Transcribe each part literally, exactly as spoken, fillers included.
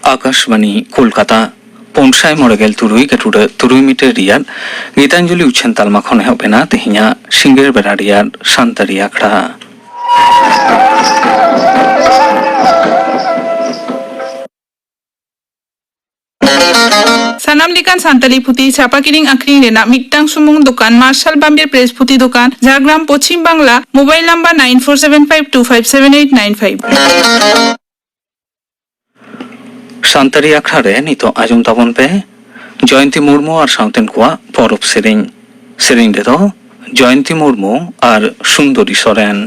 ᱟᱠᱟᱥᱵᱟᱬᱤ ᱠᱳᱞᱠᱟᱛᱟ, ᱯᱩᱱ ᱥᱟᱭ ᱢᱚᱬᱮ ᱜᱮᱞ ᱛᱩᱨᱩᱭ ᱜᱟᱹᱴᱩᱰᱟᱹ ᱛᱩᱨᱩᱭ ᱢᱤᱴᱟᱨ ᱨᱮᱭᱟᱜ ᱜᱤᱛᱟᱧᱡᱚᱞᱤ ᱩᱪᱷᱟᱹᱱ ᱛᱟᱞᱢᱟ ᱠᱷᱚᱱ ᱮᱦᱚᱵ ᱮᱱᱟ ᱛᱮᱦᱮᱧᱟᱜ ᱥᱤᱸᱜᱟᱹᱲ ᱵᱮᱲᱟ ᱨᱮᱭᱟᱜ ᱥᱟᱱᱛᱟᱲᱤ ᱟᱠᱷᱲᱟ᱾ ᱥᱟᱱᱟᱢ ᱞᱮᱠᱟᱱ ᱥᱟᱱᱛᱟᱲᱤ ᱯᱩᱛᱷᱤ ᱪᱷᱟᱯᱟ ᱠᱤᱨᱤᱧ ᱟᱹᱠᱷᱨᱤᱧ ᱨᱮᱱᱟᱜ ᱢᱤᱫᱴᱟᱝ ᱥᱩᱢᱩᱝ ᱫᱚᱠᱟᱱ, ᱢᱟᱨᱥᱟᱞ ᱵᱟᱢᱵᱮᱨ ᱯᱨᱮᱥ ᱯᱩᱛᱷᱤ ᱫᱚᱠᱟᱱ, Jhargram, Paschim Bangla, mobile number nine four seven five two five seven eight nine five᱾ Santali ᱟᱠᱷᱲᱟ ᱨᱮ ᱱᱤᱛᱚᱜ ᱟᱸᱡᱚᱢ ᱛᱟᱵᱚᱱ ᱯᱮ ᱡᱚᱭᱚᱱᱛᱤ ᱢᱩᱨᱢᱩ ᱟᱨ ᱥᱟᱶᱛᱮᱱ ᱠᱚᱣᱟᱜ ᱯᱚᱨᱚᱵᱽ ᱥᱮᱨᱮᱧ᱾ ᱥᱮᱨᱮᱧ ᱨᱮᱫᱚ ᱡᱚᱭᱚᱱᱛᱤ ᱢᱩᱨᱢᱩ ᱟᱨ ᱥᱩᱱᱫᱚᱨᱤ ᱥᱚᱨᱮᱱ᱾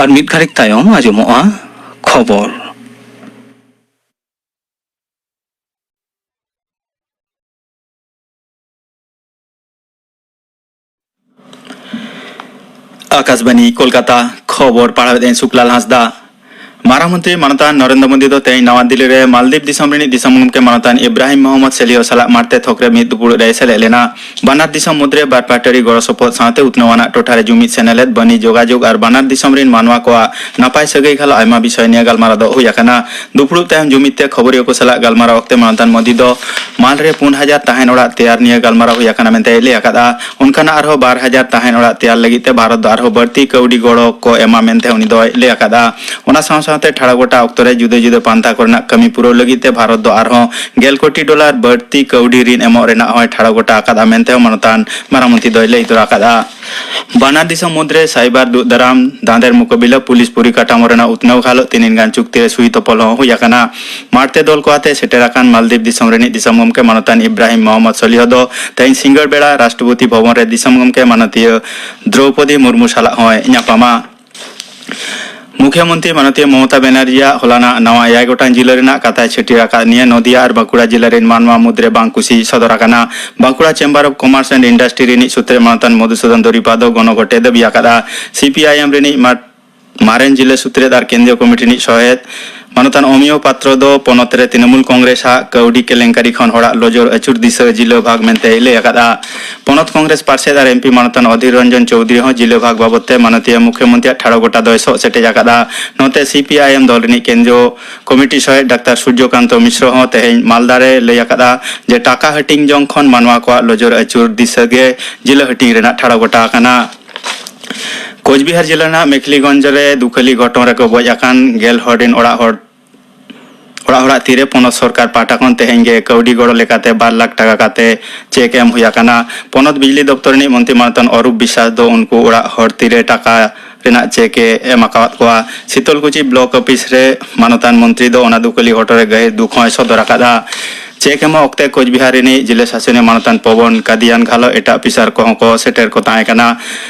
ᱟᱨ ᱢᱤᱫ ᱜᱷᱟᱹᱲᱤᱠ ᱛᱟᱭᱚᱢ ᱟᱸᱡᱚᱢᱚᱜᱼᱟ ᱠᱷᱚᱵᱚᱨ᱾ ᱟᱠᱟᱥᱵᱟᱱᱤ ᱠᱳᱞᱠᱟᱛᱟ, ᱠᱷᱚᱵᱚᱨ ᱯᱟᱲᱦᱟᱣᱮᱫ ᱟᱹᱧ ᱥᱩᱠᱞᱟᱞ ᱦᱟᱸᱥᱫᱟ᱾ ᱢᱟᱨᱟᱝ ᱢᱚᱱᱛᱨᱤ ᱢᱟᱱᱚᱛᱟᱱ ᱱᱚᱨᱮᱱᱫᱨᱚ ᱢᱳᱫᱤ ᱫᱚ ᱛᱮᱦᱮᱧ ᱱᱟᱣᱟ ᱫᱤᱞᱞᱤ ᱨᱮ ᱢᱟᱞᱫᱤᱯ ᱫᱤᱥᱚᱢ ᱨᱤᱱᱤᱡ ᱫᱤᱥᱚᱢ ᱜᱚᱢᱠᱮ ᱢᱟᱱᱚᱛᱟᱱ ᱤᱵᱨᱟᱦᱤᱢ ᱢᱚᱦᱚᱢᱢᱚᱫ ᱥᱮᱞᱤᱦᱚ ᱥᱟᱞᱟᱜ ᱢᱟᱲᱛᱮ ᱛᱷᱚᱠ ᱨᱮ ᱢᱤᱫ ᱫᱩᱯᱩᱲᱩᱵ ᱨᱮᱭ ᱥᱮᱞᱮᱫ ᱞᱮᱱᱟ᱾ ᱵᱟᱱᱟᱨ ᱫᱤᱥᱚᱢ ᱢᱩᱫᱽᱨᱮ ᱵᱟᱨ ᱯᱟᱦᱴᱟᱨᱤ ᱜᱚᱲᱚ ᱥᱚᱯᱚᱦᱚᱫ ᱥᱟᱶᱛᱮ ᱩᱛᱱᱟᱹᱣ ᱟᱱᱟᱜ ᱴᱚᱴᱷᱟ ᱨᱮ ᱡᱩᱢᱤᱫ ᱥᱮᱱᱮᱞᱮᱫ, ᱵᱟᱹᱱᱤᱡᱽ ᱡᱳᱜᱟᱡᱳᱜᱽ ᱟᱨ ᱵᱟᱱᱟᱨ ᱫᱤᱥᱚᱢ ᱨᱤᱱ ᱢᱟᱱᱣᱟ ᱠᱚᱣᱟᱜ ᱱᱟᱯᱟᱭ ᱥᱟᱹᱜᱟᱹᱭ ᱜᱷᱟᱞᱚᱜ ᱟᱭᱢᱟ ᱵᱤᱥᱚᱭ ᱱᱤᱭᱟᱹ ᱜᱟᱞᱢᱟᱨᱟᱣ ᱫᱚ ᱦᱩᱭ ᱟᱠᱟᱱᱟ᱾ ᱫᱩᱯᱲᱩᱵ ᱛᱟᱭᱚᱢ ᱡᱩᱢᱤᱫ ᱛᱮ ᱠᱷᱚᱵᱚᱨᱤᱭᱟᱹ ᱠᱚ ᱥᱟᱞᱟᱜ ᱜᱟᱞᱢᱟᱨᱟᱣ ᱚᱠᱛᱮ ᱢᱟᱱᱚᱛᱟᱱ ᱢᱳᱫᱤ ᱫᱚ ᱢᱟᱞ ᱨᱮ ᱯᱩᱱ ᱦᱟᱡᱟᱨ ᱛᱟᱦᱮᱱ ᱚᱲᱟᱜ ᱛᱮᱭᱟᱨ ᱱᱤᱭᱟᱹ ᱜᱟᱞᱢᱟᱨᱟᱣ ᱦᱩᱭ ᱟᱠᱟᱱᱟ ᱢᱮᱱᱛᱮᱭ ᱞᱟᱹᱭ ᱟᱠᱟᱫᱼᱟ᱾ ᱚᱱᱠᱟᱱᱟᱜ ᱟᱨᱦᱚᱸ ᱵᱟᱨ ᱦᱟᱡᱟᱨ ᱛᱟᱦᱮᱱ ᱚᱲᱟᱜ ᱛᱮᱭᱟᱨ ᱞᱟᱹᱜᱤᱫ ᱛᱮ ᱵᱷᱟᱨᱚᱛ ᱫᱚ ᱟᱨᱦᱚᱸ ᱵᱟᱹᱲᱛᱤ ᱠᱟᱹᱣᱰᱤ ᱜᱚᱲᱚ ᱠᱚ ᱮᱢᱟ ᱢᱮᱱᱛᱮ ᱩᱱᱤ ᱫᱚᱭ ᱞᱟᱹᱭ ᱟᱠᱟᱫᱼᱟ᱾ ᱚᱱᱟ ᱥᱟᱶ ᱥᱟᱶᱛᱮ ᱴᱷᱟᱲᱚ ᱜᱚᱴᱟ ᱚᱠᱛᱚ ᱨᱮ ᱡᱩᱫᱟᱹ ᱡᱩᱫᱟᱹ ᱯᱟᱱᱛᱷᱟ ᱠᱚᱨᱮᱱᱟᱜ ᱠᱟᱹᱢᱤ ᱯᱩᱨᱟᱹᱣ ᱞᱟᱹᱜᱤᱫ ᱛᱮ ᱵᱷᱟᱨᱚᱛ ᱫᱚ ᱟᱨᱦᱚᱸ ᱜᱮᱞ ᱠᱳᱴᱤ ᱰᱚᱞᱟᱨ ᱵᱟᱹᱲᱛᱤ ᱠᱟᱹᱣᱰᱤ ᱨᱤᱱ ᱮᱢᱚᱜ ᱨᱮᱱᱟᱜ ᱦᱚᱸᱭ ᱴᱷᱟᱲᱚ ᱜᱚᱴᱟ ᱟᱠᱟᱫᱼᱟ ᱢᱮᱱᱛᱮ ᱦᱚᱸ ᱢᱟᱱᱚᱛᱟᱱ ᱢᱟᱨᱟᱝ ᱢᱚᱱᱛᱨᱤ ᱫᱚᱭ ᱞᱟᱹᱭ ᱛᱚᱨᱟ ᱟᱠᱟᱫᱼᱟ᱾ ᱵᱟᱱᱟᱨ ᱫᱤᱥᱚᱢ ᱢᱩᱫᱽᱨᱮ ᱥᱟᱭᱵᱟᱨ ᱫᱩᱜ ᱫᱟᱨᱟᱢ, ᱫᱟᱸᱫᱮᱨ ᱢᱩᱠᱟᱹᱵᱤᱞᱟᱹ, ᱯᱩᱞᱤᱥ ᱯᱚᱨᱤᱠᱟᱴᱟᱢᱚ ᱨᱮᱱᱟᱜ ᱩᱛᱱᱟᱹᱣ ᱜᱷᱟᱞᱚᱜ ᱛᱤᱱᱤᱱ ᱜᱟᱱ ᱪᱩᱠᱛᱤ ᱨᱮ ᱥᱩᱭ ᱛᱚᱯᱚᱞ ᱦᱚᱸ ᱦᱩᱭ ᱟᱠᱟᱱᱟ᱾ ᱢᱟᱲᱛᱮ ᱫᱚᱞ ᱠᱚ ᱟᱛᱮ ᱥᱮᱴᱮᱨ ᱟᱠᱟᱱ ᱢᱟᱞᱫᱤᱯ ᱫᱤᱥᱚᱢ ᱨᱤᱱᱤᱡ ᱫᱤᱥᱚᱢ ᱜᱚᱢᱠᱮ ᱢᱟᱱᱚᱛᱟᱱ ᱤᱵᱨᱟᱦᱤᱢ ᱢᱚᱦᱚᱢᱢᱚᱫ ᱥᱚᱞᱤᱦᱚ ᱫᱚ ᱛᱮᱦᱮᱧ ᱥᱤᱸᱜᱟᱹᱲ ᱵᱮᱲᱟ ᱨᱟᱥᱴᱨᱚᱯᱚᱛᱤ ᱵᱷᱚᱵᱚᱱ ᱨᱮ ᱫᱤᱥᱚᱢ ᱜᱚᱢᱠᱮ ᱢᱟᱱᱚᱛᱤᱭᱟᱹ ᱫᱨᱚᱣᱯᱚᱫᱤ ᱢᱩᱨᱢᱩ ᱥᱟᱞᱟᱜ ᱦᱚᱸᱭ ᱧᱟᱯᱟᱢᱟ᱾ ᱢᱩᱠᱷᱭᱟᱹᱢᱚᱱᱛᱨᱤ ᱢᱟᱱᱚᱛᱤᱭᱟᱹ ᱢᱚᱢᱚᱛᱟ ᱵᱮᱱᱟᱨᱡᱤᱭᱟᱜ ᱦᱚᱞᱟᱱᱟᱜ ᱱᱟᱣᱟ ᱮᱭᱟᱭ ᱜᱚᱴᱟᱝ ᱡᱤᱞᱟᱹ ᱨᱮᱱᱟᱜ ᱠᱟᱛᱷᱟᱭ ᱪᱷᱟᱹᱴᱭᱟᱹᱨ ᱟᱠᱟᱫ ᱱᱤᱭᱟᱹ ᱱᱚᱫᱤᱭᱟ ᱟᱨ ᱵᱟᱸᱠᱩᱲᱟ ᱡᱤᱞᱟᱹ ᱨᱤᱱ ᱢᱟᱱᱣᱟ ᱢᱩᱫᱽᱨᱮ ᱵᱟᱝ ᱠᱩᱥᱤ ᱥᱚᱫᱚᱨ ᱟᱠᱟᱱᱟ᱾ Bankura chamber of commerce and industry ᱨᱤᱱᱤᱡ ᱥᱩᱛᱨᱮ ᱢᱟᱱᱚᱛᱟᱱ ᱢᱚᱫᱷᱩᱥᱩᱫᱚᱱ ᱫᱚᱨᱤᱯᱟ ᱫᱚ ᱜᱚᱱᱚᱜᱚᱴᱮ ᱫᱟᱹᱵᱤ ᱟᱠᱟᱫᱼᱟ᱾ ᱥᱤ ᱯᱤ ᱟᱭ ᱮᱢ ᱨᱤᱱᱤᱡ ᱢᱟᱨ-, ᱢᱟᱨᱮᱱ ᱡᱤᱞᱟᱹ ᱥᱩᱛᱨᱮᱛ ᱟᱨ ᱠᱮᱱᱫᱨᱤᱭᱚ ᱠᱚᱢᱤᱴᱤ ᱨᱤᱱᱤᱡ ᱥᱚᱦᱮᱫ ᱢᱟᱱᱚᱛᱟᱱ ᱚᱢᱤᱭᱚ ᱯᱟᱛᱨᱚ ᱫᱚ ᱯᱚᱱᱚᱛ ᱨᱮ ᱛᱨᱤᱱᱚᱢᱩᱞ ᱠᱚᱝᱜᱨᱮᱥ ᱟᱜ ᱠᱟᱹᱣᱰᱤ ᱠᱮᱞᱮᱝᱠᱟᱨᱤ ᱠᱷᱚᱱ ᱦᱚᱲᱟᱜ ᱞᱚᱡᱚᱨ ᱟᱹᱪᱩᱨ ᱫᱤᱥᱟᱹ ᱡᱤᱞᱟᱹ ᱵᱷᱟᱜᱽ ᱢᱮᱱᱛᱮᱭ ᱞᱟᱹᱭ ᱟᱠᱟᱫᱼᱟ᱾ ᱯᱚᱱᱚᱛ ᱠᱚᱝᱜᱨᱮᱥ ᱯᱟᱨᱥᱮᱛ ᱟᱨ ᱮᱢ ᱯᱤ ᱢᱟᱱᱚᱛᱟᱱ ᱚᱫᱷᱤᱨ ᱨᱚᱧᱡᱚᱱ ᱪᱳᱣᱫᱷᱩᱨᱤ ᱦᱚᱸ ᱡᱤᱞᱟᱹ ᱵᱷᱟᱜᱽ ᱵᱟᱵᱚᱛ ᱛᱮ ᱢᱟᱱᱚᱛᱤᱭᱟᱹ ᱢᱩᱠᱷᱭᱟᱹᱢᱚᱱᱛᱨᱤᱭᱟᱜ ᱴᱷᱟᱲᱚ ᱜᱚᱴᱟ ᱫᱚᱭ ᱥᱚᱜ ᱥᱮᱴᱮᱡ ᱟᱠᱟᱫᱼᱟ᱾ ᱱᱚᱛᱮ ᱥᱤ ᱯᱤ ᱟᱭ ᱮᱢ ᱫᱚᱞ ᱨᱤᱱᱤᱡ ᱠᱮᱱᱫᱨᱤᱭᱚ ᱠᱚᱢᱤᱴᱤ ᱥᱚᱦᱮᱫ ᱰᱟᱠᱛᱟᱨ ᱥᱩᱨᱡᱚᱠᱟᱱᱛᱚ ᱢᱤᱥᱨᱚ ᱦᱚᱸ ᱛᱮᱦᱮᱧ ᱢᱟᱞᱫᱟ ᱨᱮ ᱞᱟᱹᱭ ᱟᱠᱟᱫᱼᱟ ᱡᱮ ᱴᱟᱠᱟ ᱦᱟᱹᱴᱤᱧ ᱡᱚᱝ ᱠᱷᱚᱱ ᱢᱟᱱᱣᱟ ᱠᱚᱣᱟᱜ ᱞᱚᱡᱚᱨ ᱟᱹᱪᱩᱨ ᱫᱤᱥᱟᱹ ᱜᱮ ᱡᱤᱞᱟᱹ ᱦᱟᱹᱴᱤᱧ ᱨᱮᱱᱟᱜ ᱴᱷᱟᱲᱚ ᱜᱚᱴᱟ ᱟᱠᱟᱱᱟ᱾ ᱠᱳᱪᱵᱤᱦᱟᱨ ᱡᱤᱞᱟᱹ ᱨᱮᱱᱟᱜ ᱢᱮᱠᱷᱞᱤᱜᱚᱸᱡᱽ ᱨᱮ ᱫᱩᱠᱷᱟᱹᱞᱤ ᱜᱷᱚᱴᱚᱱ ᱨᱮᱠᱚ ᱜᱚᱡ ᱟᱠᱟᱱ ᱜᱮᱞ ᱦᱚᱲ ᱨᱤᱱ ᱚᱲᱟᱜ ᱦᱚᱲ, ᱚᱲᱟᱜ ᱦᱚᱲᱟᱜ ᱛᱤᱨᱮ ᱯᱚᱱᱚᱛ ᱥᱚᱨᱠᱟᱨ ᱯᱟᱦᱴᱟ ᱠᱷᱚᱱ ᱛᱮᱦᱮᱧ ᱜᱮ ᱠᱟᱹᱣᱰᱤ ᱜᱚᱲᱚ ᱞᱮᱠᱟᱛᱮ ᱵᱟᱨ ᱞᱟᱠᱷ ᱴᱟᱠᱟ ᱠᱟᱛᱮ ᱪᱮᱠ ᱮᱢ ᱦᱩᱭ ᱟᱠᱟᱱᱟ᱾ ᱯᱚᱱᱚᱛ ᱵᱤᱡᱽᱞᱤ ᱫᱚᱯᱛᱚᱨ ᱨᱤᱱᱤᱡ ᱢᱚᱱᱛᱨᱤ ᱢᱟᱱᱚᱛᱟᱱ ᱚᱨᱩᱯ ᱵᱤᱥᱣᱟᱥ ᱫᱚ ᱩᱱᱠᱩ ᱚᱲᱟᱜ ᱦᱚᱲ ᱛᱤᱨᱮ ᱴᱟᱠᱟ ᱨᱮᱱᱟᱜ ᱪᱮᱠ ᱮ ᱮᱢ ᱟᱠᱟᱣᱟᱫ ᱠᱚᱣᱟ᱾ ᱥᱤᱛᱚᱞᱠᱩᱪᱤ ᱵᱞᱚᱠ ᱚᱯᱷᱤᱥ ᱨᱮ ᱢᱟᱱᱚᱛᱟᱱ ᱢᱚᱱᱛᱨᱤ ᱫᱚ ᱚᱱᱟ ᱫᱩᱠᱷᱟᱹᱞᱤ ᱜᱷᱚᱴᱚᱱ ᱨᱮ ᱜᱟᱹᱦᱤᱨ ᱫᱩᱠ ᱦᱚᱸᱭ ᱥᱚᱫᱚᱨ ᱟᱠᱟᱫᱼᱟ᱾ ᱪᱮᱠ ᱮᱢᱚᱜ ᱚᱠᱛᱮ ᱠᱳᱪᱵᱤᱦᱟᱨ ᱨᱤᱱᱤᱡ ᱡᱤᱞᱟᱹ ᱥᱟᱥᱚᱱᱤᱭᱟᱹ ᱢᱟᱱᱚᱛᱟᱱ ᱯᱚᱵᱚᱱ ᱠᱟᱫᱤᱭᱟᱱ ᱜᱷᱟᱞᱚ ᱮᱴᱟᱜ ᱚᱯᱷᱤᱥᱟᱨ ᱠᱚᱦᱚᱸ ᱠᱚ ᱥᱮᱴᱮᱨ ᱠᱚ ᱛᱟᱦᱮᱸ ᱠᱟᱱᱟ᱾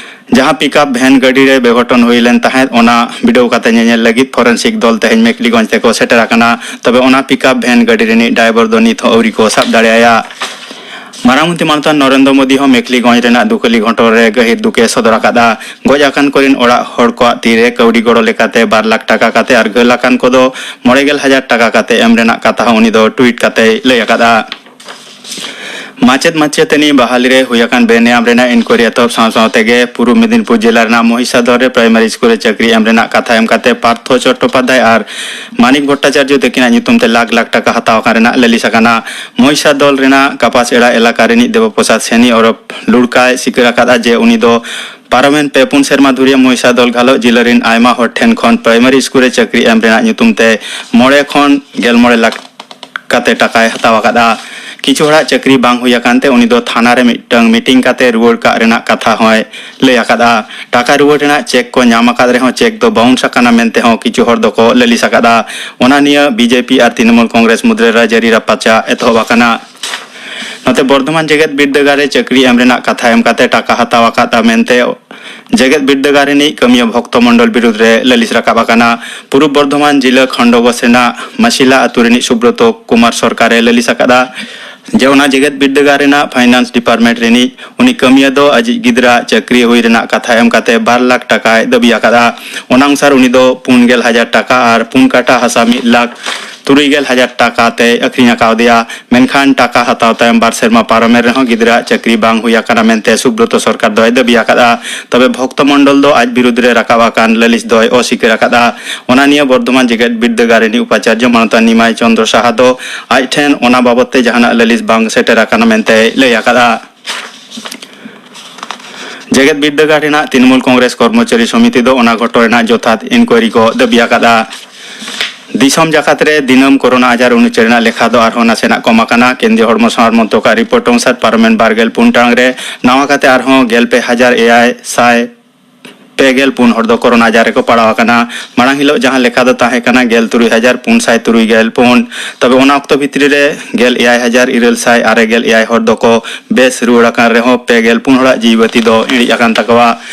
ᱡᱟᱦᱟᱸ ᱯᱤᱠᱟᱯ ᱵᱷᱮᱱ ᱜᱟᱹᱰᱤ ᱨᱮ ᱵᱮᱜᱷᱚᱴᱚᱱ ᱦᱩᱭ ᱞᱮᱱ ᱛᱟᱦᱮᱸᱫ, ᱚᱱᱟ ᱵᱤᱰᱟᱹᱣ ᱠᱟᱛᱮ ᱧᱮᱧᱮᱞ ᱞᱟᱹᱜᱤᱫ ᱯᱷᱚᱨᱮᱱᱥᱤᱠ ᱫᱚᱞ ᱛᱮᱦᱮᱧ ᱢᱮᱠᱞᱤᱜᱚᱸᱡᱽ ᱛᱮᱠᱚ ᱥᱮᱴᱮᱨ ᱟᱠᱟᱱᱟ᱾ ᱛᱚᱵᱮ ᱚᱱᱟ ᱯᱤᱠᱟᱯ ᱵᱷᱮᱱ ᱜᱟᱹᱰᱤ ᱨᱤᱱᱤᱡ ᱰᱨᱟᱭᱵᱷᱟᱨ ᱫᱚ ᱱᱤᱛ ᱦᱚᱸ ᱟᱹᱣᱨᱤ ᱠᱚ ᱥᱟᱵ ᱫᱟᱲᱮᱭᱟᱭᱟ᱾ ᱢᱟᱨᱟᱝ ᱢᱚᱱᱛᱨᱤ ᱢᱟᱱᱚᱛᱟᱱ ᱱᱚᱨᱮᱱᱫᱨᱚ ᱢᱳᱫᱤ ᱦᱚᱸ ᱢᱮᱠᱞᱤᱜᱚᱸᱡᱽ ᱨᱮᱱᱟᱜ ᱫᱩᱠᱷᱟᱹᱞᱤ ᱜᱷᱚᱴᱚᱱ ᱨᱮ ᱜᱟᱹᱦᱤᱨ ᱫᱩᱠᱮ ᱥᱚᱫᱚᱨ ᱟᱠᱟᱫᱼᱟ᱾ ᱜᱚᱡ ᱟᱠᱟᱱ ᱠᱚᱨᱮᱱ ᱚᱲᱟᱜ ᱦᱚᱲ ᱠᱚᱣᱟᱜ ᱛᱤᱨᱮ ᱠᱟᱹᱣᱰᱤ ᱜᱚᱲᱚ ᱞᱮᱠᱟᱛᱮ ᱵᱟᱨ ᱞᱟᱠᱷ ᱴᱟᱠᱟ ᱠᱟᱛᱮ ᱟᱨ ᱜᱷᱟᱹᱞ ᱟᱠᱟᱱ ᱠᱚᱫᱚ ᱢᱚᱬᱮ ᱜᱮᱞ ᱦᱟᱡᱟᱨ ᱴᱟᱠᱟ ᱠᱟᱛᱮ ᱮᱢ ᱨᱮᱱᱟᱜ ᱠᱟᱛᱷᱟ ᱦᱚᱸ ᱩᱱᱤ ᱫᱚ ᱴᱩᱭᱤᱴ ᱠᱟᱛᱮᱭ ᱞᱟᱹᱭ ᱟᱠᱟᱫᱼᱟ᱾ ᱢᱟᱪᱮᱫ ᱢᱟᱪᱮᱛᱟᱹᱱᱤ ᱵᱟᱦᱟᱞᱤ ᱨᱮ ᱦᱩᱭ ᱟᱠᱟᱱ ᱵᱮᱱᱮᱭᱟᱢ ᱨᱮᱱᱟᱜ ᱤᱱᱠᱩᱭᱟᱨᱤ ᱮᱛᱚᱦᱚᱵ ᱥᱟᱶ ᱥᱟᱶ ᱛᱮᱜᱮ ᱯᱩᱨᱩᱵ ᱢᱮᱫᱤᱱᱯᱩᱨ ᱡᱮᱞᱟ ᱨᱮᱱᱟᱜ ᱢᱚᱦᱤᱥᱟᱫᱚᱞ ᱨᱮ ᱯᱨᱟᱭᱢᱟᱨᱤ ᱥᱠᱩᱞ ᱨᱮ ᱪᱟᱹᱠᱨᱤ ᱮᱢ ᱨᱮᱱᱟᱜ ᱠᱟᱛᱷᱟ ᱮᱢ ᱠᱟᱛᱮ ᱯᱟᱨᱛᱷᱚ ᱪᱚᱴᱴᱳᱯᱟᱫᱽᱫᱷᱟᱭ ᱟᱨ ᱢᱟᱱᱤᱠ ᱵᱷᱚᱴᱴᱟᱪᱟᱨᱡᱚ ᱛᱟᱹᱠᱤᱱᱟᱜ ᱧᱩᱛᱩᱢ ᱛᱮ ᱞᱟᱠᱷ ᱞᱟᱠᱷ ᱴᱟᱠᱟ ᱦᱟᱛᱟᱣ ᱟᱠᱟᱱ ᱨᱮᱱᱟᱜ ᱞᱟᱹᱞᱤᱥ ᱟᱠᱟᱱᱟ᱾ ᱢᱚᱦᱤᱥᱟᱫᱚᱞ ᱨᱮᱱᱟᱜ ᱠᱟᱯᱟᱥ ᱮᱲᱟ ᱮᱞᱟᱠᱟ ᱨᱤᱱᱤᱡ ᱫᱮᱵᱚᱯᱨᱚᱥᱟᱫᱽ ᱥᱮᱱᱤ ᱚᱨᱚᱯ ᱞᱩᱲᱠᱟᱭ ᱥᱤᱠᱟᱹᱨ ᱟᱠᱟᱫᱼᱟ ᱡᱮ ᱩᱱᱤ ᱫᱚ ᱯᱟᱨᱚᱢᱮᱱ ᱯᱮ ᱯᱩᱱ ᱥᱮᱨᱢᱟ ᱫᱷᱩᱨᱤᱭᱟᱹ ᱢᱚᱦᱤᱥᱟᱫᱚᱞ ᱜᱷᱟᱞᱚᱜ ᱡᱤᱞᱟᱹ ᱨᱤᱱ ᱟᱭᱢᱟ ᱦᱚᱲ ᱴᱷᱮᱱ ᱠᱷᱚᱱ ᱯᱨᱟᱭᱢᱟᱨᱤ ᱥᱠᱩᱞ ᱨᱮ ᱪᱟᱹᱠᱨᱤ ᱮᱢ ᱨᱮᱱᱟᱜ ᱧᱩᱛᱩᱢ ᱛᱮ ᱢᱚᱬᱮ ᱠᱷᱚᱱ ᱜᱮᱞ ᱢᱚᱬᱮ ᱞᱟᱠᱷ ᱠᱟᱛᱮ ᱴᱟᱠᱟᱭ ᱦᱟᱛᱟᱣ ᱟᱠᱟᱫᱼᱟ᱾ ᱠᱤᱪᱷᱩ ᱦᱚᱲᱟᱜ ᱪᱟᱹᱠᱨᱤ ᱵᱟᱝ ᱦᱩᱭ ᱟᱠᱟᱱ ᱛᱮ ᱩᱱᱤ ᱫᱚ ᱛᱷᱟᱱᱟ ᱨᱮ ᱢᱤᱫᱴᱟᱝ ᱢᱤᱴᱤᱝ ᱠᱟᱛᱮ ᱨᱩᱣᱟᱹᱲ ᱠᱟᱜ ᱨᱮᱱᱟᱜ ᱠᱟᱛᱷᱟ ᱦᱚᱸᱭ ᱞᱟᱹᱭ ᱟᱠᱟᱫᱼᱟ᱾ ᱴᱟᱠᱟ ᱨᱩᱣᱟᱹᱲ ᱨᱮᱱᱟᱜ ᱪᱮᱠ ᱠᱚ ᱧᱟᱢ ᱟᱠᱟᱫ ᱨᱮᱦᱚᱸ ᱪᱮᱠ ᱫᱚ ᱵᱟᱣᱩᱱᱥ ᱟᱠᱟᱱᱟ ᱢᱮᱱᱛᱮ ᱦᱚᱸ ᱠᱤᱪᱷᱩ ᱦᱚᱲ ᱫᱚᱠᱚ ᱞᱟᱹᱞᱤᱥ ᱟᱠᱟᱫᱼᱟ᱾ ᱚᱱᱟ ᱱᱤᱭᱟᱹ ᱵᱤᱡᱮᱯᱤ ᱟᱨ ᱛᱨᱤᱱᱢᱩᱞ ᱠᱚᱝᱜᱨᱮᱥ ᱢᱩᱫᱽᱨᱮ ᱨᱟᱡᱽᱟᱹᱨᱤ ᱨᱟᱯᱟᱪᱟᱜ ᱮᱛᱚᱦᱚᱵ ᱟᱠᱟᱱᱟ᱾ ᱱᱚᱛᱮ ᱵᱚᱨᱫᱷᱚᱢᱟᱱ ᱡᱮᱜᱮᱛ ᱵᱤᱨᱫᱟᱹᱜᱟᱲ ᱨᱮ ᱪᱟᱹᱠᱨᱤ ᱮᱢ ᱨᱮᱱᱟᱜ ᱠᱟᱛᱷᱟ ᱮᱢ ᱠᱟᱛᱮ ᱴᱟᱠᱟ ᱦᱟᱛᱟᱣ ᱟᱠᱟᱫᱼᱟ ᱢᱮᱱᱛᱮ ᱡᱮᱜᱮᱛ ᱵᱤᱨᱫᱟᱹᱜᱟᱲ ᱨᱤᱱᱤᱡ ᱠᱟᱹᱢᱤᱭᱟᱹ ᱵᱷᱚᱠᱛᱚ ᱢᱚᱱᱰᱚᱞ ᱵᱤᱨᱩᱫᱽ ᱨᱮ ᱞᱟᱹᱞᱤᱥ ᱨᱟᱠᱟᱵ ᱟᱠᱟᱱᱟ᱾ ᱯᱩᱨᱩᱵ ᱵᱚᱨᱫᱷᱚᱢᱟᱱ ᱡᱤᱞᱟᱹ ᱠᱷᱚᱱᱰᱚᱜᱚᱥ ᱨᱮᱱᱟᱜ ᱢᱟᱥᱤᱞᱟ ᱟᱹᱛᱩ ᱨᱤᱱᱤᱡ ᱥᱩᱵᱨᱚᱛᱚ ᱠᱩᱢᱟᱨ ᱥᱚᱨᱠᱟᱨ ᱮ ᱞᱟᱹᱞᱤᱥ ᱟᱠᱟᱫᱼᱟ ᱡᱮ ᱚᱱᱟ ᱡᱮᱜᱮᱛ ᱵᱤᱨᱫᱟᱹᱜᱟᱲ ᱨᱮᱱᱟᱜ ᱯᱷᱟᱭᱱᱟᱱᱥ ᱰᱤᱯᱟᱨᱴᱢᱮᱱᱴ ᱨᱤᱱᱤᱡ ᱩᱱᱤ ᱠᱟᱹᱢᱤᱭᱟᱹ ᱫᱚ ᱟᱡᱤᱡ ᱜᱤᱫᱽᱨᱟᱹ ᱪᱟᱹᱠᱨᱤ ᱦᱩᱭ ᱨᱮᱱᱟᱜ ᱠᱟᱛᱷᱟ ᱮᱢ ᱠᱟᱛᱮ ᱵᱟᱨ ᱞᱟᱠᱷ ᱴᱟᱠᱟᱭ ᱫᱟᱹᱵᱤ ᱟᱠᱟᱫᱼᱟ᱾ ᱚᱱᱟ ᱚᱱᱩᱥᱟᱨ ᱩᱱᱤ ᱫᱚ ᱯᱩᱱ ᱜᱮᱞ ᱦᱟᱡᱟᱨ ᱴᱟᱠᱟ ᱟᱨ ᱯᱩᱱ ᱠᱟᱴᱟ ᱦᱟᱥᱟ ᱢᱤᱫ ᱞᱟᱠᱷ ᱛᱩᱨᱩᱭ ᱜᱮᱞ ᱦᱟᱡᱟᱨ ᱴᱟᱠᱟ ᱛᱮᱭ ᱟᱹᱠᱷᱨᱤᱧ ᱟᱠᱟᱣᱫᱮᱭᱟ᱾ ᱢᱮᱱᱠᱷᱟᱱ ᱴᱟᱠᱟ ᱦᱟᱛᱟᱣ ᱛᱟᱭᱚᱢ ᱵᱟᱨ ᱥᱮᱨᱢᱟ ᱯᱟᱨᱚᱢᱮᱱ ᱨᱮᱦᱚᱸ ᱜᱤᱫᱽᱨᱟᱹᱣᱟᱜ ᱪᱟᱹᱠᱨᱤ ᱵᱟᱝ ᱦᱩᱭ ᱟᱠᱟᱱᱟ ᱢᱮᱱᱛᱮ ᱥᱩᱵᱨᱚᱛᱚ ᱥᱚᱨᱠᱟᱨ ᱫᱚᱭ ᱫᱟᱹᱵᱤ ᱟᱠᱟᱫᱼᱟ᱾ ᱛᱚᱵᱮ ᱵᱷᱚᱠᱛᱚ ᱢᱚᱱᱰᱚᱞ ᱫᱚ ᱟᱡ ᱵᱤᱨᱩᱫᱽ ᱨᱮ ᱨᱟᱠᱟᱵ ᱟᱠᱟᱱ ᱞᱟᱹᱞᱤᱥ ᱫᱚᱭ ᱚᱥᱤᱠᱟᱹᱨ ᱟᱠᱟᱫᱼᱟ᱾ ᱚᱱᱟ ᱱᱤᱭᱟᱹ ᱵᱚᱨᱫᱷᱚᱢᱟᱱ ᱡᱮᱜᱮᱛ ᱵᱤᱨᱫᱟᱹᱜᱟᱲ ᱨᱤᱱᱤᱡ ᱩᱯᱟᱪᱟᱨᱡᱚ ᱢᱟᱱᱚᱛᱟᱱ ᱱᱤᱢᱟᱭ ᱪᱚᱸᱫᱽᱨᱚ ᱥᱟᱦᱟ ᱫᱚ ᱟᱡ ᱴᱷᱮᱱ ᱚᱱᱟ ᱵᱟᱵᱚᱛ ᱛᱮ ᱡᱟᱦᱟᱱᱟᱜ ᱞᱟᱹᱞᱤᱥ ᱵᱟᱝ ᱥᱮᱴᱮᱨ ᱟᱠᱟᱱᱟ ᱢᱮᱱᱛᱮᱭ ᱞᱟᱹᱭ ᱟᱠᱟᱫᱼᱟ᱾ ᱡᱮᱜᱮᱛ ᱵᱤᱨᱫᱟᱹᱜᱟᱲ ᱨᱮᱱᱟᱜ ᱛᱨᱤᱱᱢᱩᱞ ᱠᱚᱝᱜᱨᱮᱥ ᱠᱚᱨᱢᱚᱪᱟᱨᱤ ᱥᱚᱢᱤᱛᱤ ᱫᱚ ᱚᱱᱟ ᱜᱷᱚᱴᱚᱱ ᱨᱮᱱᱟᱜ ᱡᱚᱛᱷᱟᱛ ᱤᱱᱠᱩᱭᱟᱨᱤ ᱠᱚ ᱫᱟᱹᱵᱤ ᱟᱠᱟᱫᱼᱟ᱾ ᱫᱤᱥᱚᱢ ᱡᱟᱠᱟᱛ ᱨᱮ ᱫᱤᱱᱟᱹᱢ ᱠᱳᱨᱳᱱᱟ ᱟᱡᱟᱨ ᱩᱱᱩᱪᱟᱹᱨ ᱨᱮᱱᱟᱜ ᱞᱮᱠᱷᱟ ᱫᱚ ᱟᱨᱦᱚᱸ ᱱᱟᱥᱮᱱᱟᱜ ᱠᱚᱢ ᱟᱠᱟᱱᱟ᱾ ᱠᱮᱱᱫᱨᱤᱭᱚ ᱦᱚᱲᱢᱚ ᱥᱟᱶᱟᱨ ᱢᱚᱱᱛᱨᱚᱠᱟᱜ ᱨᱤᱯᱳᱨᱴ ᱚᱱᱩᱥᱟᱨ ᱯᱟᱨᱚᱢᱮᱱ ᱵᱟᱨᱜᱮᱞ ᱯᱩᱱ ᱴᱟᱲᱟᱝ ᱨᱮ ᱱᱟᱣᱟ ᱠᱟᱛᱮ ᱟᱨᱦᱚᱸ ᱜᱮᱞ ᱯᱮ ᱦᱟᱡᱟᱨ ᱮᱭᱟᱭ ᱥᱟᱭ ᱯᱮ ᱜᱮᱞ ᱯᱩᱱ ᱦᱚᱲ ᱫᱚ ᱠᱳᱨᱳᱱᱟ ᱟᱡᱟᱨ ᱨᱮᱠᱚ ᱯᱟᱲᱟᱣ ᱟᱠᱟᱱᱟ᱾ ᱢᱟᱲᱟᱝ ᱦᱤᱞᱳᱜ ᱡᱟᱦᱟᱸ ᱞᱮᱠᱷᱟ ᱫᱚ ᱛᱟᱦᱮᱸ ᱠᱟᱱᱟ ᱜᱮᱞ ᱛᱩᱨᱩᱭ ᱦᱟᱡᱟᱨ ᱯᱩᱱ ᱥᱟᱭ ᱛᱩᱨᱩᱭ ᱜᱮᱞ ᱯᱩᱱ᱾ ᱛᱚᱵᱮ ᱚᱱᱟ ᱚᱠᱛᱚ ᱵᱷᱤᱛᱨᱤ ᱨᱮ ᱜᱮᱞ ᱮᱭᱟᱭ ᱦᱟᱡᱟᱨ ᱤᱨᱟᱹᱞ ᱥᱟᱭ ᱟᱨᱮ ᱜᱮᱞ ᱮᱭᱟᱭ ᱦᱚᱲ ᱫᱚᱠᱚ ᱵᱮᱥ ᱨᱩᱣᱟᱹᱲ ᱟᱠᱟᱱ ᱨᱮᱦᱚᱸ, ᱯᱮ ᱜᱮᱞ ᱯᱩᱱ ᱦᱚᱲᱟᱜ ᱡᱤᱣᱤ ᱵᱟᱹᱛᱤ ᱫᱚ ᱤᱬᱤᱡ ᱟᱠᱟᱱ ᱛᱟᱠᱚᱣᱟ᱾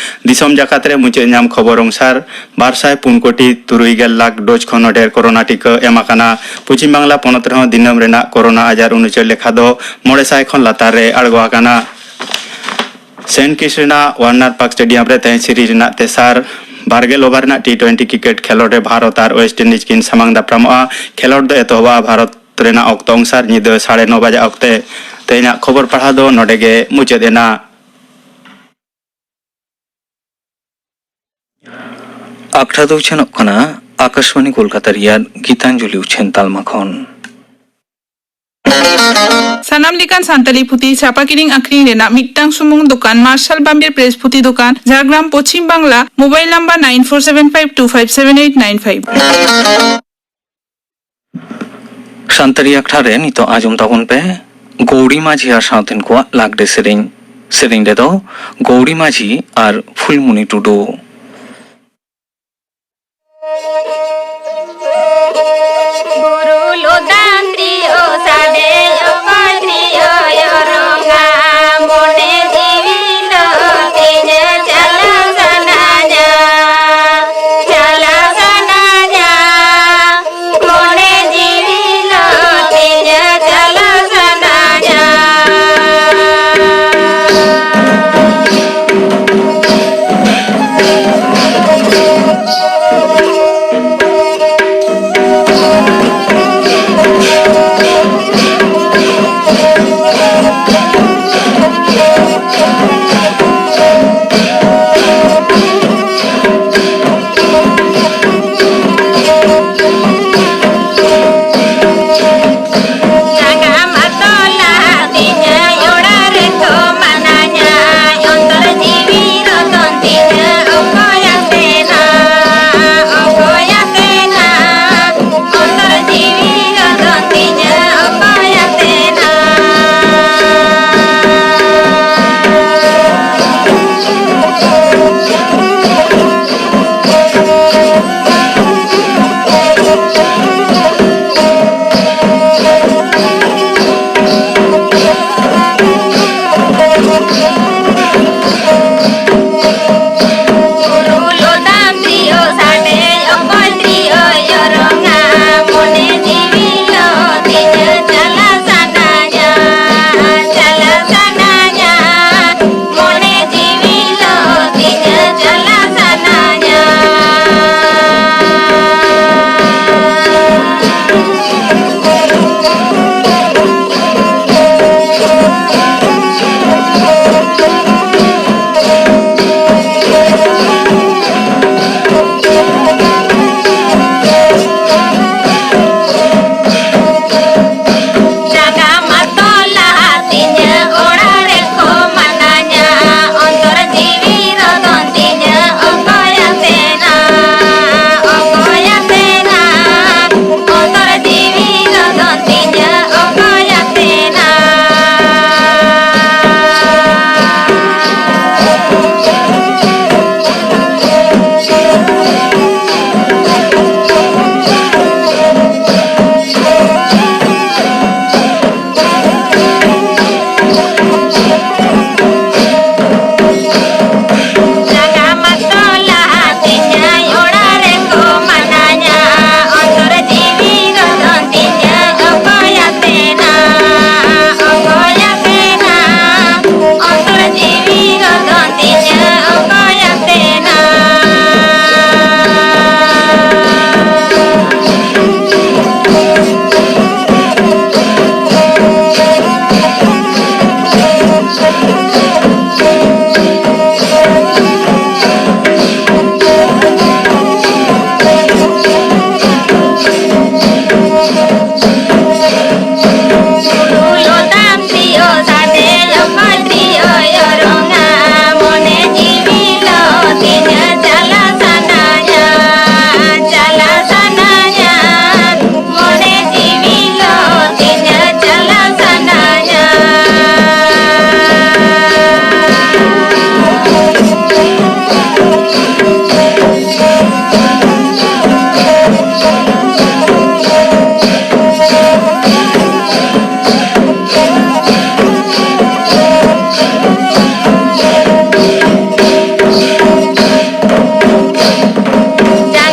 ᱫᱤᱥᱚᱢ ᱡᱟᱠᱟᱛ ᱨᱮ ᱢᱩᱪᱟᱹᱫ ᱧᱟᱢ ᱠᱷᱚᱵᱚᱨ ᱚᱱᱩᱥᱟᱨ, ᱵᱟᱨ ᱥᱟᱭ ᱯᱩᱱ ᱠᱳᱴᱤ ᱛᱩᱨᱩᱭ ᱜᱮᱞ ᱞᱟᱠᱷ ᱰᱳᱡᱽ ᱠᱷᱚᱱ ᱦᱚᱸ ᱰᱷᱮᱨ ᱠᱳᱨᱳᱱᱟ ᱴᱤᱠᱟᱹ ᱮᱢ ᱟᱠᱟᱱᱟ᱾ ᱯᱚᱪᱷᱤᱢ ᱵᱟᱝᱞᱟ ᱯᱚᱱᱚᱛ ᱨᱮᱦᱚᱸ ᱫᱤᱱᱟᱹᱢ ᱨᱮᱱᱟᱜ ᱠᱳᱨᱳᱱᱟ ᱟᱡᱟᱨ ᱩᱱᱩᱪᱟᱹᱨ ᱞᱮᱠᱷᱟ ᱫᱚ ᱢᱚᱬᱮ ᱥᱟᱭ ᱠᱷᱚᱱ ᱞᱟᱛᱟᱨ ᱨᱮ ᱟᱬᱜᱚ ᱟᱠᱟᱱᱟ᱾ ᱥᱮᱱᱴ ᱠᱤᱴᱥ ᱨᱮᱱᱟᱜ ᱣᱟᱨᱱᱟᱨ ᱯᱟᱨᱠ ᱥᱴᱮᱰᱤᱭᱟᱢ ᱨᱮ ᱛᱮᱦᱮᱧ ᱥᱤᱨᱤᱡᱽ ᱨᱮᱱᱟᱜ ᱛᱮᱥᱟᱨ ᱵᱟᱨ ᱜᱮᱞ ᱳᱵᱷᱟᱨ ᱨᱮᱱᱟᱜ ᱴᱤ ᱴᱩᱭᱮᱱᱴᱤ ᱠᱨᱤᱠᱮᱴ ᱠᱷᱮᱞᱳᱰ ᱨᱮ ᱵᱷᱟᱨᱚᱛ ᱟᱨ ᱳᱭᱮᱥᱴ ᱤᱱᱰᱤᱡᱽ ᱠᱤᱱ ᱥᱟᱢᱟᱝ ᱫᱟᱯᱨᱟᱢᱚᱜᱼᱟ᱾ ᱠᱷᱮᱞᱳᱰ ᱫᱚ ᱮᱛᱚᱦᱚᱵᱚᱜᱼᱟ ᱵᱷᱟᱨᱚᱛ ᱨᱮᱱᱟᱜ ᱚᱠᱛᱚ ᱚᱱᱩᱥᱟᱨ ᱧᱤᱫᱟᱹ ᱥᱟᱲᱮ ᱱᱚ ᱵᱟᱡᱟᱜ ᱚᱠᱛᱮ᱾ ᱛᱮᱦᱮᱧᱟᱜ ᱠᱷᱚᱵᱚᱨ ᱯᱟᱲᱦᱟᱣ ᱫᱚ ᱱᱚᱰᱮ ᱜᱮ ᱢᱩᱪᱟᱹᱫ ᱮᱱᱟ᱾ ᱟᱠᱷᱲᱟ ᱫᱚ ᱩᱪᱷᱟᱹᱱᱚᱜ ᱠᱟᱱᱟ ᱟᱠᱟᱥᱵᱟᱱᱤ ᱠᱳᱞᱠᱟᱛᱟ ᱨᱮᱭᱟᱜ ᱜᱤᱛᱟᱧᱡᱚᱞᱤ ᱩᱪᱷᱟᱹᱱ ᱛᱟᱞᱢᱟ ᱠᱷᱚᱱ᱾ ᱥᱟᱱᱟᱢ ᱞᱮᱠᱟᱱ ᱥᱟᱱᱛᱟᱲᱤ ᱯᱩᱛᱷᱤ ᱪᱷᱟᱯᱟ ᱠᱤᱨᱤᱧ ᱟᱹᱠᱷᱨᱤᱧ ᱨᱮᱱᱟᱜ ᱢᱤᱫᱴᱟᱝ ᱥᱩᱢᱩᱝ ᱫᱚᱠᱟᱱ, ᱢᱟᱨᱥᱟᱞ ᱵᱟᱢᱵᱤᱨ ᱯᱨᱮᱥ ᱯᱩᱛᱷᱤ ᱫᱚᱠᱟᱱ, Jhargram, Paschim Bangla. Mobile number nine four seven five two five seven eight nine five᱾ Santali ᱟᱠᱷᱲᱟ ᱨᱮ ᱱᱤᱛᱚᱜ ᱟᱸᱡᱚᱢ ᱛᱟᱵᱚᱱ ᱯᱮ ᱜᱳᱣᱲᱤ ᱢᱟᱹᱡᱷᱤ ᱟᱨ ᱥᱟᱶᱛᱮᱱ ᱠᱚᱣᱟᱜ ᱞᱟᱜᱽᱲᱮ ᱥᱮᱨᱮᱧ᱾ ᱥᱮᱨᱮᱧ ᱨᱮᱫᱚ ᱜᱳᱣᱲᱤ ᱢᱟᱹᱡᱷᱤ ᱟᱨ ᱯᱷᱩᱞᱢᱩᱱᱤ ᱴᱩᱰᱩ᱾ ᱵᱩᱨᱩ ᱞᱚᱫᱟᱢ ᱛᱤᱭᱳᱜ ᱥᱟᱰᱮ ᱚᱠᱚᱭ ᱛᱤᱭᱳᱜ ᱚᱨᱚᱝᱟ, ᱢᱚᱱᱮ ᱡᱤᱣᱤ ᱞᱚ ᱛᱤᱧᱟᱹ ᱪᱟᱞᱟᱣ ᱥᱟᱱᱟᱧᱟ, ᱪᱟᱞᱟᱣ ᱥᱟᱱᱟᱧᱟ, ᱢᱚᱱᱮ ᱡᱤᱣᱤ ᱞᱚ ᱛᱤᱧᱟᱹ ᱪᱟᱞᱟᱣ ᱥᱟᱱᱟᱧᱟ᱾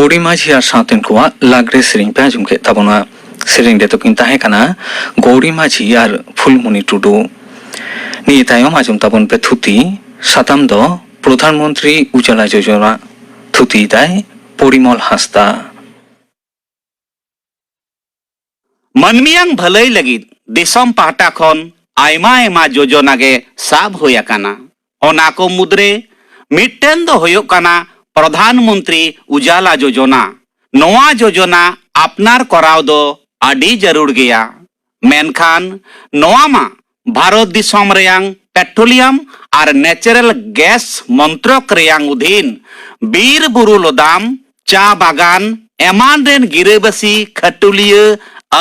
ᱜᱳᱰᱤ ᱢᱟᱹᱡᱷᱤ ᱟᱨ ᱥᱟᱶᱛᱮᱱ ᱠᱚᱣᱟᱜ ᱞᱟᱜᱽᱲᱮ ᱥᱮᱨᱮᱧ ᱯᱮ ᱟᱸᱡᱚᱢ ᱠᱮᱫ ᱛᱟᱵᱚᱱᱟ᱾ ᱥᱮᱨᱮᱧ ᱨᱮᱫᱚ ᱠᱤᱱ ᱛᱟᱦᱮᱸ ᱠᱟᱱᱟ ᱜᱳᱰᱤ ᱢᱟᱹᱡᱷᱤ ᱟᱨ ᱯᱷᱩᱞᱢᱩᱱᱤ ᱴᱩᱰᱩ᱾ ᱱᱤᱭᱟᱹ ᱛᱟᱭᱚᱢ ᱟᱸᱡᱚᱢ ᱛᱟᱵᱚᱱ ᱯᱮ ᱛᱷᱩᱛᱤ᱾ ᱥᱟᱛᱟᱢ ᱫᱚ ᱯᱨᱚᱫᱷᱟᱱ ᱢᱚᱱᱛᱨᱤ ᱩᱡᱟᱞᱟ ᱡᱳᱡᱚᱱᱟ᱾ ᱛᱷᱩᱛᱤᱭᱮᱫᱟᱭ ᱯᱚᱨᱤᱢᱚᱞ ᱦᱟᱸᱥᱫᱟ᱾ ᱢᱟᱹᱱᱢᱤᱭᱟᱝ ᱵᱷᱟᱹᱞᱟᱹᱭ ᱞᱟᱹᱜᱤᱫ ᱫᱤᱥᱚᱢ ᱯᱟᱦᱴᱟ ᱠᱷᱚᱱ ᱟᱭᱢᱟ ᱟᱭᱢᱟ ᱡᱳᱡᱚᱱᱟ ᱜᱮ ᱥᱟᱵ ᱦᱩᱭ ᱟᱠᱟᱱᱟ᱾ ᱚᱱᱟ ᱠᱚ ᱢᱩᱫᱽᱨᱮ ᱢᱤᱫᱴᱮᱱ ᱫᱚ ᱦᱩᱭᱩᱜ ᱠᱟᱱᱟ ᱯᱨᱚᱫᱷᱟᱱ ᱢᱚᱱᱛᱨᱤ ᱩᱡᱟᱞᱟ ᱡᱳᱡᱚᱱᱟ᱾ ᱱᱚᱣᱟ ᱡᱳᱡᱚᱱᱟ ᱟᱯᱱᱟᱨ ᱠᱚᱨᱟᱣ ᱫᱚ ᱟᱹᱰᱤ ᱡᱟᱹᱨᱩᱲ ᱜᱮᱭᱟ᱾ ᱢᱮᱱᱠᱷᱟᱱ ᱱᱚᱣᱟ ᱢᱟ ᱵᱷᱟᱨᱚᱛ ᱫᱤᱥᱚᱢ ᱨᱮᱭᱟᱝ ᱯᱮᱴᱨᱳᱞᱤᱭᱟᱢ ᱟᱨ ᱱᱮᱪᱟᱨᱟᱞ ᱜᱮᱥ ᱢᱚᱱᱛᱨᱚᱠ ᱨᱮᱭᱟᱝ ᱚᱫᱷᱤᱱ ᱵᱤᱨ ᱵᱩᱨᱩ ᱞᱚᱫᱟᱢ, ᱪᱟ ᱵᱟᱜᱟᱱ ᱮᱢᱟᱱ ᱨᱮᱱ ᱜᱤᱨᱟᱹᱵᱟᱹᱥᱤ ᱠᱷᱟᱹᱴᱩᱞᱤᱭᱟᱹ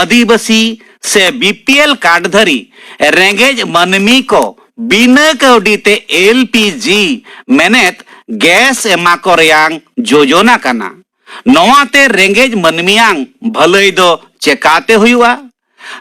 ᱟᱹᱫᱤᱵᱟᱹᱥᱤ ᱥᱮ ᱵᱤ ᱯᱤ ᱮᱞ ᱠᱟᱨᱰ ᱫᱷᱟᱹᱨᱤ ᱨᱮᱸᱜᱮᱡ ᱢᱟᱹᱱᱢᱤ ᱠᱚ ᱵᱤᱱᱟᱹ ᱠᱟᱹᱣᱰᱤ ᱛᱮ ᱮᱞ ᱯᱤ ᱡᱤ ᱢᱮᱱᱮᱫ ᱜᱮᱥ ᱮᱢᱟ ᱠᱚ ᱨᱮᱭᱟᱝ ᱡᱳᱡᱚᱱᱟ ᱠᱟᱱᱟ᱾ ᱱᱚᱣᱟ ᱛᱮ ᱨᱮᱸᱜᱮᱡ ᱢᱟᱹᱱᱢᱤᱭᱟᱝ ᱵᱷᱟᱹᱞᱟᱹᱭ ᱫᱚ ᱪᱮᱠᱟᱛᱮ ᱦᱩᱭᱩᱜᱼᱟ?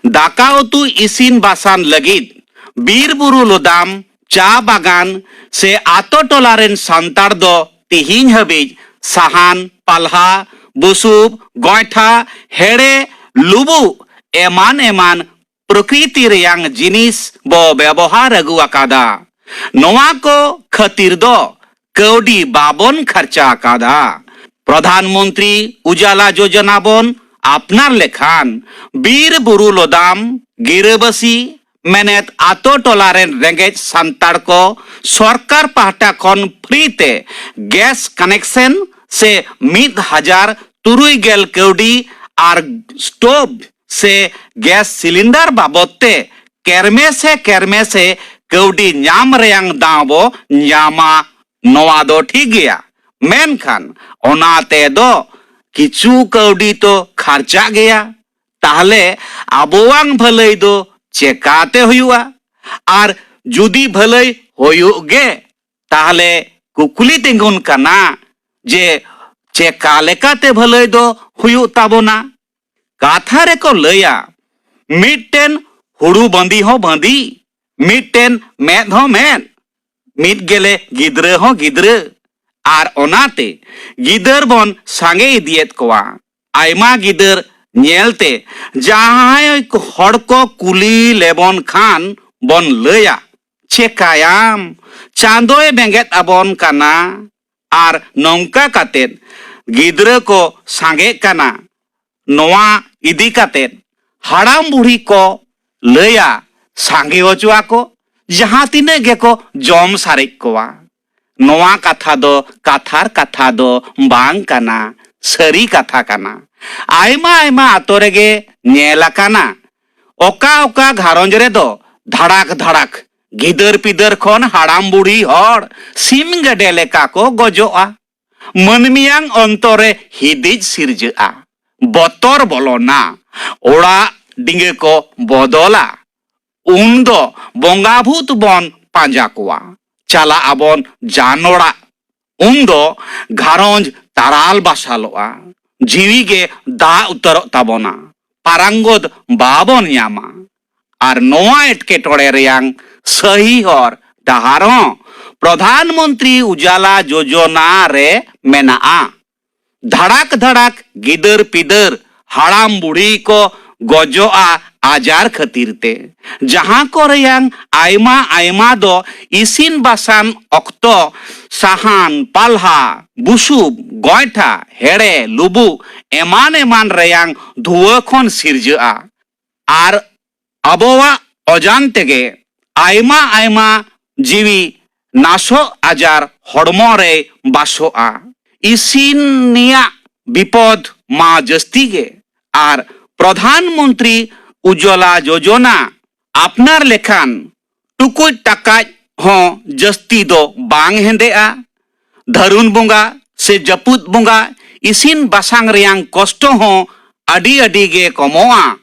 ᱫᱟᱠᱟ ᱩᱛᱩ ᱤᱥᱤᱱ ᱵᱟᱥᱟᱱ ᱞᱟᱹᱜᱤᱫ ᱵᱤᱨ ᱵᱩᱨᱩ ᱞᱚᱫᱟᱢ, ᱪᱟ ᱵᱟᱜᱟᱱ ᱥᱮ ᱟᱛᱳ ᱴᱚᱞᱟ ᱨᱮᱱ ᱥᱟᱱᱛᱟᱲ ᱫᱚ ᱛᱤᱦᱤᱧ ᱦᱟᱹᱵᱤᱡ ᱥᱟᱦᱟᱱ, ᱯᱟᱞᱦᱟ, ᱵᱩᱥᱩᱵ, ᱜᱚᱸᱭᱴᱷᱟ, ᱦᱮᱲᱮ, ᱞᱩᱵᱩᱜ ᱮᱢᱟᱱ ᱮᱢᱟᱱ ᱯᱨᱚᱠᱨᱤᱛᱤ ᱨᱮᱭᱟᱝ ᱡᱤᱱᱤᱥ ᱵᱚ ᱵᱮᱵᱚᱦᱟᱨ ᱟᱹᱜᱩ ᱟᱠᱟᱫᱟ᱾ ᱱᱚᱣᱟ ᱠᱚ ᱠᱷᱟᱹᱛᱤᱨ ᱫᱚ ᱠᱟᱹᱣᱰᱤ ᱵᱟᱵᱚᱱ ᱠᱷᱟᱨᱪᱟ ᱟᱠᱟᱫᱟ᱾ ᱯᱨᱚᱫᱷᱟᱱ ᱢᱚᱱᱛᱨᱤ ᱩᱡᱟᱞᱟ ᱡᱳᱡᱚᱱᱟ ᱵᱚᱱ ᱟᱯᱱᱟᱨ ᱞᱮᱠᱷᱟᱱ ᱵᱤᱨ ᱵᱩᱨᱩ ᱞᱚᱫᱟᱢ, ᱜᱤᱨᱟᱹᱵᱟᱹᱥᱤ, ᱢᱮᱱᱮᱫ ᱟᱛᱳ ᱴᱚᱞᱟ ᱨᱮᱱ ᱨᱮᱸᱜᱮᱡ ᱥᱟᱱᱛᱟᱲ ᱠᱚ ᱥᱚᱨᱠᱟᱨ ᱯᱟᱦᱴᱟ ᱠᱷᱚᱱ ᱯᱷᱨᱤ ᱛᱮ ᱜᱮᱥ ᱠᱟᱱᱮᱠᱥᱚᱱ ᱥᱮ ᱢᱤᱫ ᱦᱟᱡᱟᱨ ᱛᱩᱨᱩᱭ ᱜᱮᱞ ᱠᱟᱹᱣᱰᱤ ᱟᱨ ᱥᱴᱳᱵᱷ ᱥᱮ ᱜᱮᱥ ᱥᱤᱞᱤᱱᱰᱟᱨ ᱵᱟᱵᱚᱫ ᱛᱮ ᱠᱮᱨᱢᱮᱥᱮ ᱠᱮᱨᱢᱮᱥᱮ ᱠᱟᱹᱣᱰᱤ ᱧᱟᱢ ᱨᱮᱭᱟᱝ ᱫᱟᱣ ᱵᱚ ᱧᱟᱢᱟ᱾ ᱱᱚᱣᱟ ᱫᱚ ᱴᱷᱤᱠ ᱜᱮᱭᱟ, ᱢᱮᱱᱠᱷᱟᱱ ᱚᱱᱟ ᱛᱮ ᱫᱚ ᱠᱤᱪᱷᱩ ᱠᱟᱹᱣᱰᱤ ᱛᱚ ᱠᱷᱟᱨᱪᱟᱜ ᱜᱮᱭᱟ᱾ ᱛᱟᱦᱞᱮ ᱟᱵᱚᱣᱟᱝ ᱵᱷᱟᱹᱞᱟᱹᱭ ᱫᱚ ᱪᱮᱠᱟᱛᱮ ᱦᱩᱭᱩᱜᱼᱟ? ᱟᱨ ᱡᱩᱫᱤ ᱵᱷᱟᱹᱞᱟᱹᱭ ᱦᱩᱭᱩᱜ ᱜᱮ, ᱛᱟᱦᱞᱮ ᱠᱩᱠᱞᱤ ᱛᱤᱸᱜᱩᱱ ᱠᱟᱱᱟ ᱡᱮ ᱪᱮᱠᱟ ᱞᱮᱠᱟᱛᱮ ᱵᱷᱟᱹᱞᱟᱹᱭ ᱫᱚ ᱦᱩᱭᱩᱜ ᱛᱟᱵᱚᱱᱟ? ᱠᱟᱛᱷᱟ ᱨᱮᱠᱚ ᱞᱟᱹᱭᱟ, ᱢᱤᱫᱴᱮᱱ ᱦᱩᱲᱩ ᱵᱟᱸᱫᱤ ᱦᱚᱸ ᱵᱟᱸᱫᱤ, ᱢᱤᱫᱴᱮᱱ ᱢᱮᱫ ᱦᱚᱸ ᱢᱮᱫ, ᱢᱤᱫ ᱜᱮᱞᱮ ᱜᱤᱫᱽᱨᱟᱹ ᱦᱚᱸ ᱜᱤᱫᱽᱨᱟᱹ᱾ ᱟᱨ ᱚᱱᱟᱛᱮ ᱜᱤᱫᱟᱹᱨ ᱵᱚᱱ ᱥᱟᱸᱜᱮ ᱤᱫᱤᱭᱮᱫ ᱠᱚᱣᱟ᱾ ᱟᱭᱢᱟ ᱜᱤᱫᱟᱹᱨ ᱧᱮᱞᱛᱮ ᱡᱟᱦᱟᱸᱭ ᱦᱚᱲ ᱠᱚ ᱠᱩᱞᱤ ᱞᱮᱵᱚᱱ ᱠᱷᱟᱱ ᱵᱚᱱ ᱞᱟᱹᱭᱟ, "ᱪᱮᱠᱟᱭᱟᱢ, ᱪᱟᱸᱫᱚᱭ ᱵᱮᱸᱜᱮᱫ ᱟᱵᱚᱱ ᱠᱟᱱᱟ᱾" ᱟᱨ ᱱᱚᱝᱠᱟ ᱠᱟᱛᱮᱫ ᱜᱤᱫᱽᱨᱟᱹ ᱠᱚ ᱥᱟᱸᱜᱮᱜ ᱠᱟᱱᱟ᱾ ᱱᱚᱣᱟ ᱤᱫᱤ ᱠᱟᱛᱮᱫ ᱦᱟᱲᱟᱢ ᱵᱩᱲᱦᱤ ᱠᱚ ᱞᱟᱹᱭᱟ, ᱥᱟᱸᱜᱮ ᱦᱚᱪᱚ ᱟᱠᱚ, ᱡᱟᱦᱟᱸ ᱛᱤᱱᱟᱹᱜ ᱜᱮᱠᱚ ᱡᱚᱢ ᱥᱟᱨᱮᱡ ᱠᱚᱣᱟ᱾ ᱱᱚᱣᱟ ᱠᱟᱛᱷᱟ ᱫᱚ ᱠᱟᱛᱷᱟᱨ ᱠᱟᱛᱷᱟ ᱫᱚ ᱵᱟᱝ ᱠᱟᱱᱟ, ᱥᱟᱹᱨᱤ ᱠᱟᱛᱷᱟ ᱠᱟᱱᱟ᱾ ᱟᱭᱢᱟ ᱟᱭᱢᱟ ᱟᱛᱳ ᱨᱮᱜᱮ ᱧᱮᱞ ᱟᱠᱟᱱᱟ, ᱚᱠᱟ ᱚᱠᱟ ᱜᱷᱟᱨᱚᱸᱡᱽ ᱨᱮᱫᱚ ᱫᱷᱟᱲᱟᱠ ᱫᱷᱟᱲᱟᱠ ᱜᱤᱫᱟᱹᱨ ᱯᱤᱫᱟᱹᱨ ᱠᱷᱚᱱ ᱦᱟᱲᱟᱢ ᱵᱩᱲᱦᱤ ᱦᱚᱲ ᱥᱤᱢ ᱜᱮᱰᱮ ᱞᱮᱠᱟ ᱠᱚ ᱜᱚᱡᱚᱜᱼᱟ᱾ ᱢᱟᱹᱱᱢᱤᱭᱟᱝ ᱚᱱᱛᱚᱨ ᱨᱮ ᱦᱤᱫᱤᱡ ᱥᱤᱨᱡᱟᱹᱜᱼᱟ, ᱵᱚᱛᱚᱨ ᱵᱚᱞᱚᱱᱟ, ᱚᱲᱟᱜ ᱰᱤᱸᱜᱟᱹ ᱠᱚ ᱵᱚᱫᱚᱞᱟ᱾ ᱩᱱ ᱫᱚ ᱵᱚᱸᱜᱟ ᱵᱷᱩᱛ ᱵᱚᱱ ᱯᱟᱸᱡᱟ ᱠᱚᱣᱟ, ᱪᱟᱞᱟᱜ ᱟᱵᱚᱱ ᱡᱟᱱ ᱚᱲᱟᱜ᱾ ᱩᱱ ᱫᱚ ᱜᱷᱟᱨᱚᱸᱡᱽ ᱛᱟᱨᱟᱞ ᱵᱟᱥᱟᱞᱚᱜᱼᱟ, ᱡᱤᱣᱤ ᱜᱮ ᱫᱟᱜ ᱩᱛᱟᱹᱨᱚᱜ ᱛᱟᱵᱚᱱᱟ, ᱯᱟᱨᱟᱝᱜᱚᱫ ᱵᱟᱵᱚᱱ ᱧᱟᱢᱟ᱾ ᱟᱨ ᱱᱚᱣᱟ ᱮᱴᱠᱮᱴᱚᱬᱮ ᱨᱮᱭᱟᱝ ᱥᱟᱹᱦᱤ ᱦᱚᱨ ᱰᱟᱦᱟᱨ ᱦᱚᱸ ᱯᱨᱚᱫᱷᱟᱱ ᱢᱚᱱᱛᱨᱤ ᱩᱡᱟᱞᱟ ᱡᱳᱡᱚᱱᱟ ᱨᱮ ᱢᱮᱱᱟᱜᱼᱟ᱾ ᱫᱷᱟᱲᱟᱠ ᱫᱷᱟᱲᱟᱠ ᱜᱤᱫᱟᱹᱨ ᱯᱤᱫᱟᱹᱨ ᱦᱟᱲᱟᱢ ᱵᱩᱲᱦᱤ ᱠᱚ ᱜᱚᱡᱚᱜᱼᱟ ᱟᱡᱟᱨ ᱠᱷᱟᱹᱛᱤᱨ ᱛᱮ, ᱡᱟᱦᱟᱸ ᱠᱚ ᱨᱮᱭᱟᱝ ᱟᱭᱢᱟ ᱟᱭᱢᱟ ᱫᱚ ᱤᱥᱤᱱ ᱵᱟᱥᱟᱱ ᱚᱠᱛᱚ ᱥᱟᱦᱟᱱ, ᱯᱟᱞᱦᱟ, ᱵᱩᱥᱩᱵ, ᱜᱚᱭᱴᱷᱟ, ᱦᱮᱲᱮ, ᱞᱩᱵᱩᱜ ᱮᱢᱟᱱ ᱮᱢᱟᱱ ᱨᱮᱭᱟᱝ ᱫᱷᱩᱣᱟᱹ ᱠᱷᱚᱱ ᱥᱤᱨᱡᱟᱹᱜᱼᱟ᱾ ᱟᱨ ᱟᱵᱚᱣᱟᱜ ᱚᱡᱟᱱ ᱛᱮᱜᱮ ᱟᱭᱢᱟ ᱟᱭᱢᱟ ᱡᱤᱣᱤ ᱱᱟᱥᱚᱜ ᱟᱡᱟᱨ ᱦᱚᱲᱢᱚ ᱨᱮ ᱵᱟᱥᱚᱜᱼᱟ᱾ ᱤᱥᱤᱱᱤᱭᱟᱜ ᱵᱤᱯᱚᱫ ᱢᱟ ᱡᱟᱹᱥᱛᱤ ᱜᱮ᱾ ᱟᱨ ᱯᱨᱚᱫᱷᱟᱱ ᱢᱚᱱᱛᱨᱤ ᱩᱡᱡᱚᱞᱟ ᱡᱳᱡᱚᱱᱟ ᱟᱯᱱᱟᱨ ᱞᱮᱠᱷᱟᱱ ᱴᱩᱠᱩᱡ ᱴᱟᱠᱟᱡ ᱦᱚᱸ ᱡᱟᱹᱥᱛᱤ ᱫᱚ ᱵᱟᱝ ᱦᱮᱸᱫᱮᱜᱼᱟ᱾ ᱫᱷᱟᱹᱨᱩᱱ ᱵᱚᱸᱜᱟ ᱥᱮ ᱡᱟᱹᱯᱩᱫ ᱵᱚᱸᱜᱟ ᱤᱥᱤᱱ ᱵᱟᱥᱟᱝ ᱨᱮᱭᱟᱝ ᱠᱚᱥᱴᱚ ᱦᱚᱸ ᱟᱹᱰᱤ ᱟᱹᱰᱤ ᱜᱮ ᱠᱚᱢᱚᱜᱼᱟ᱾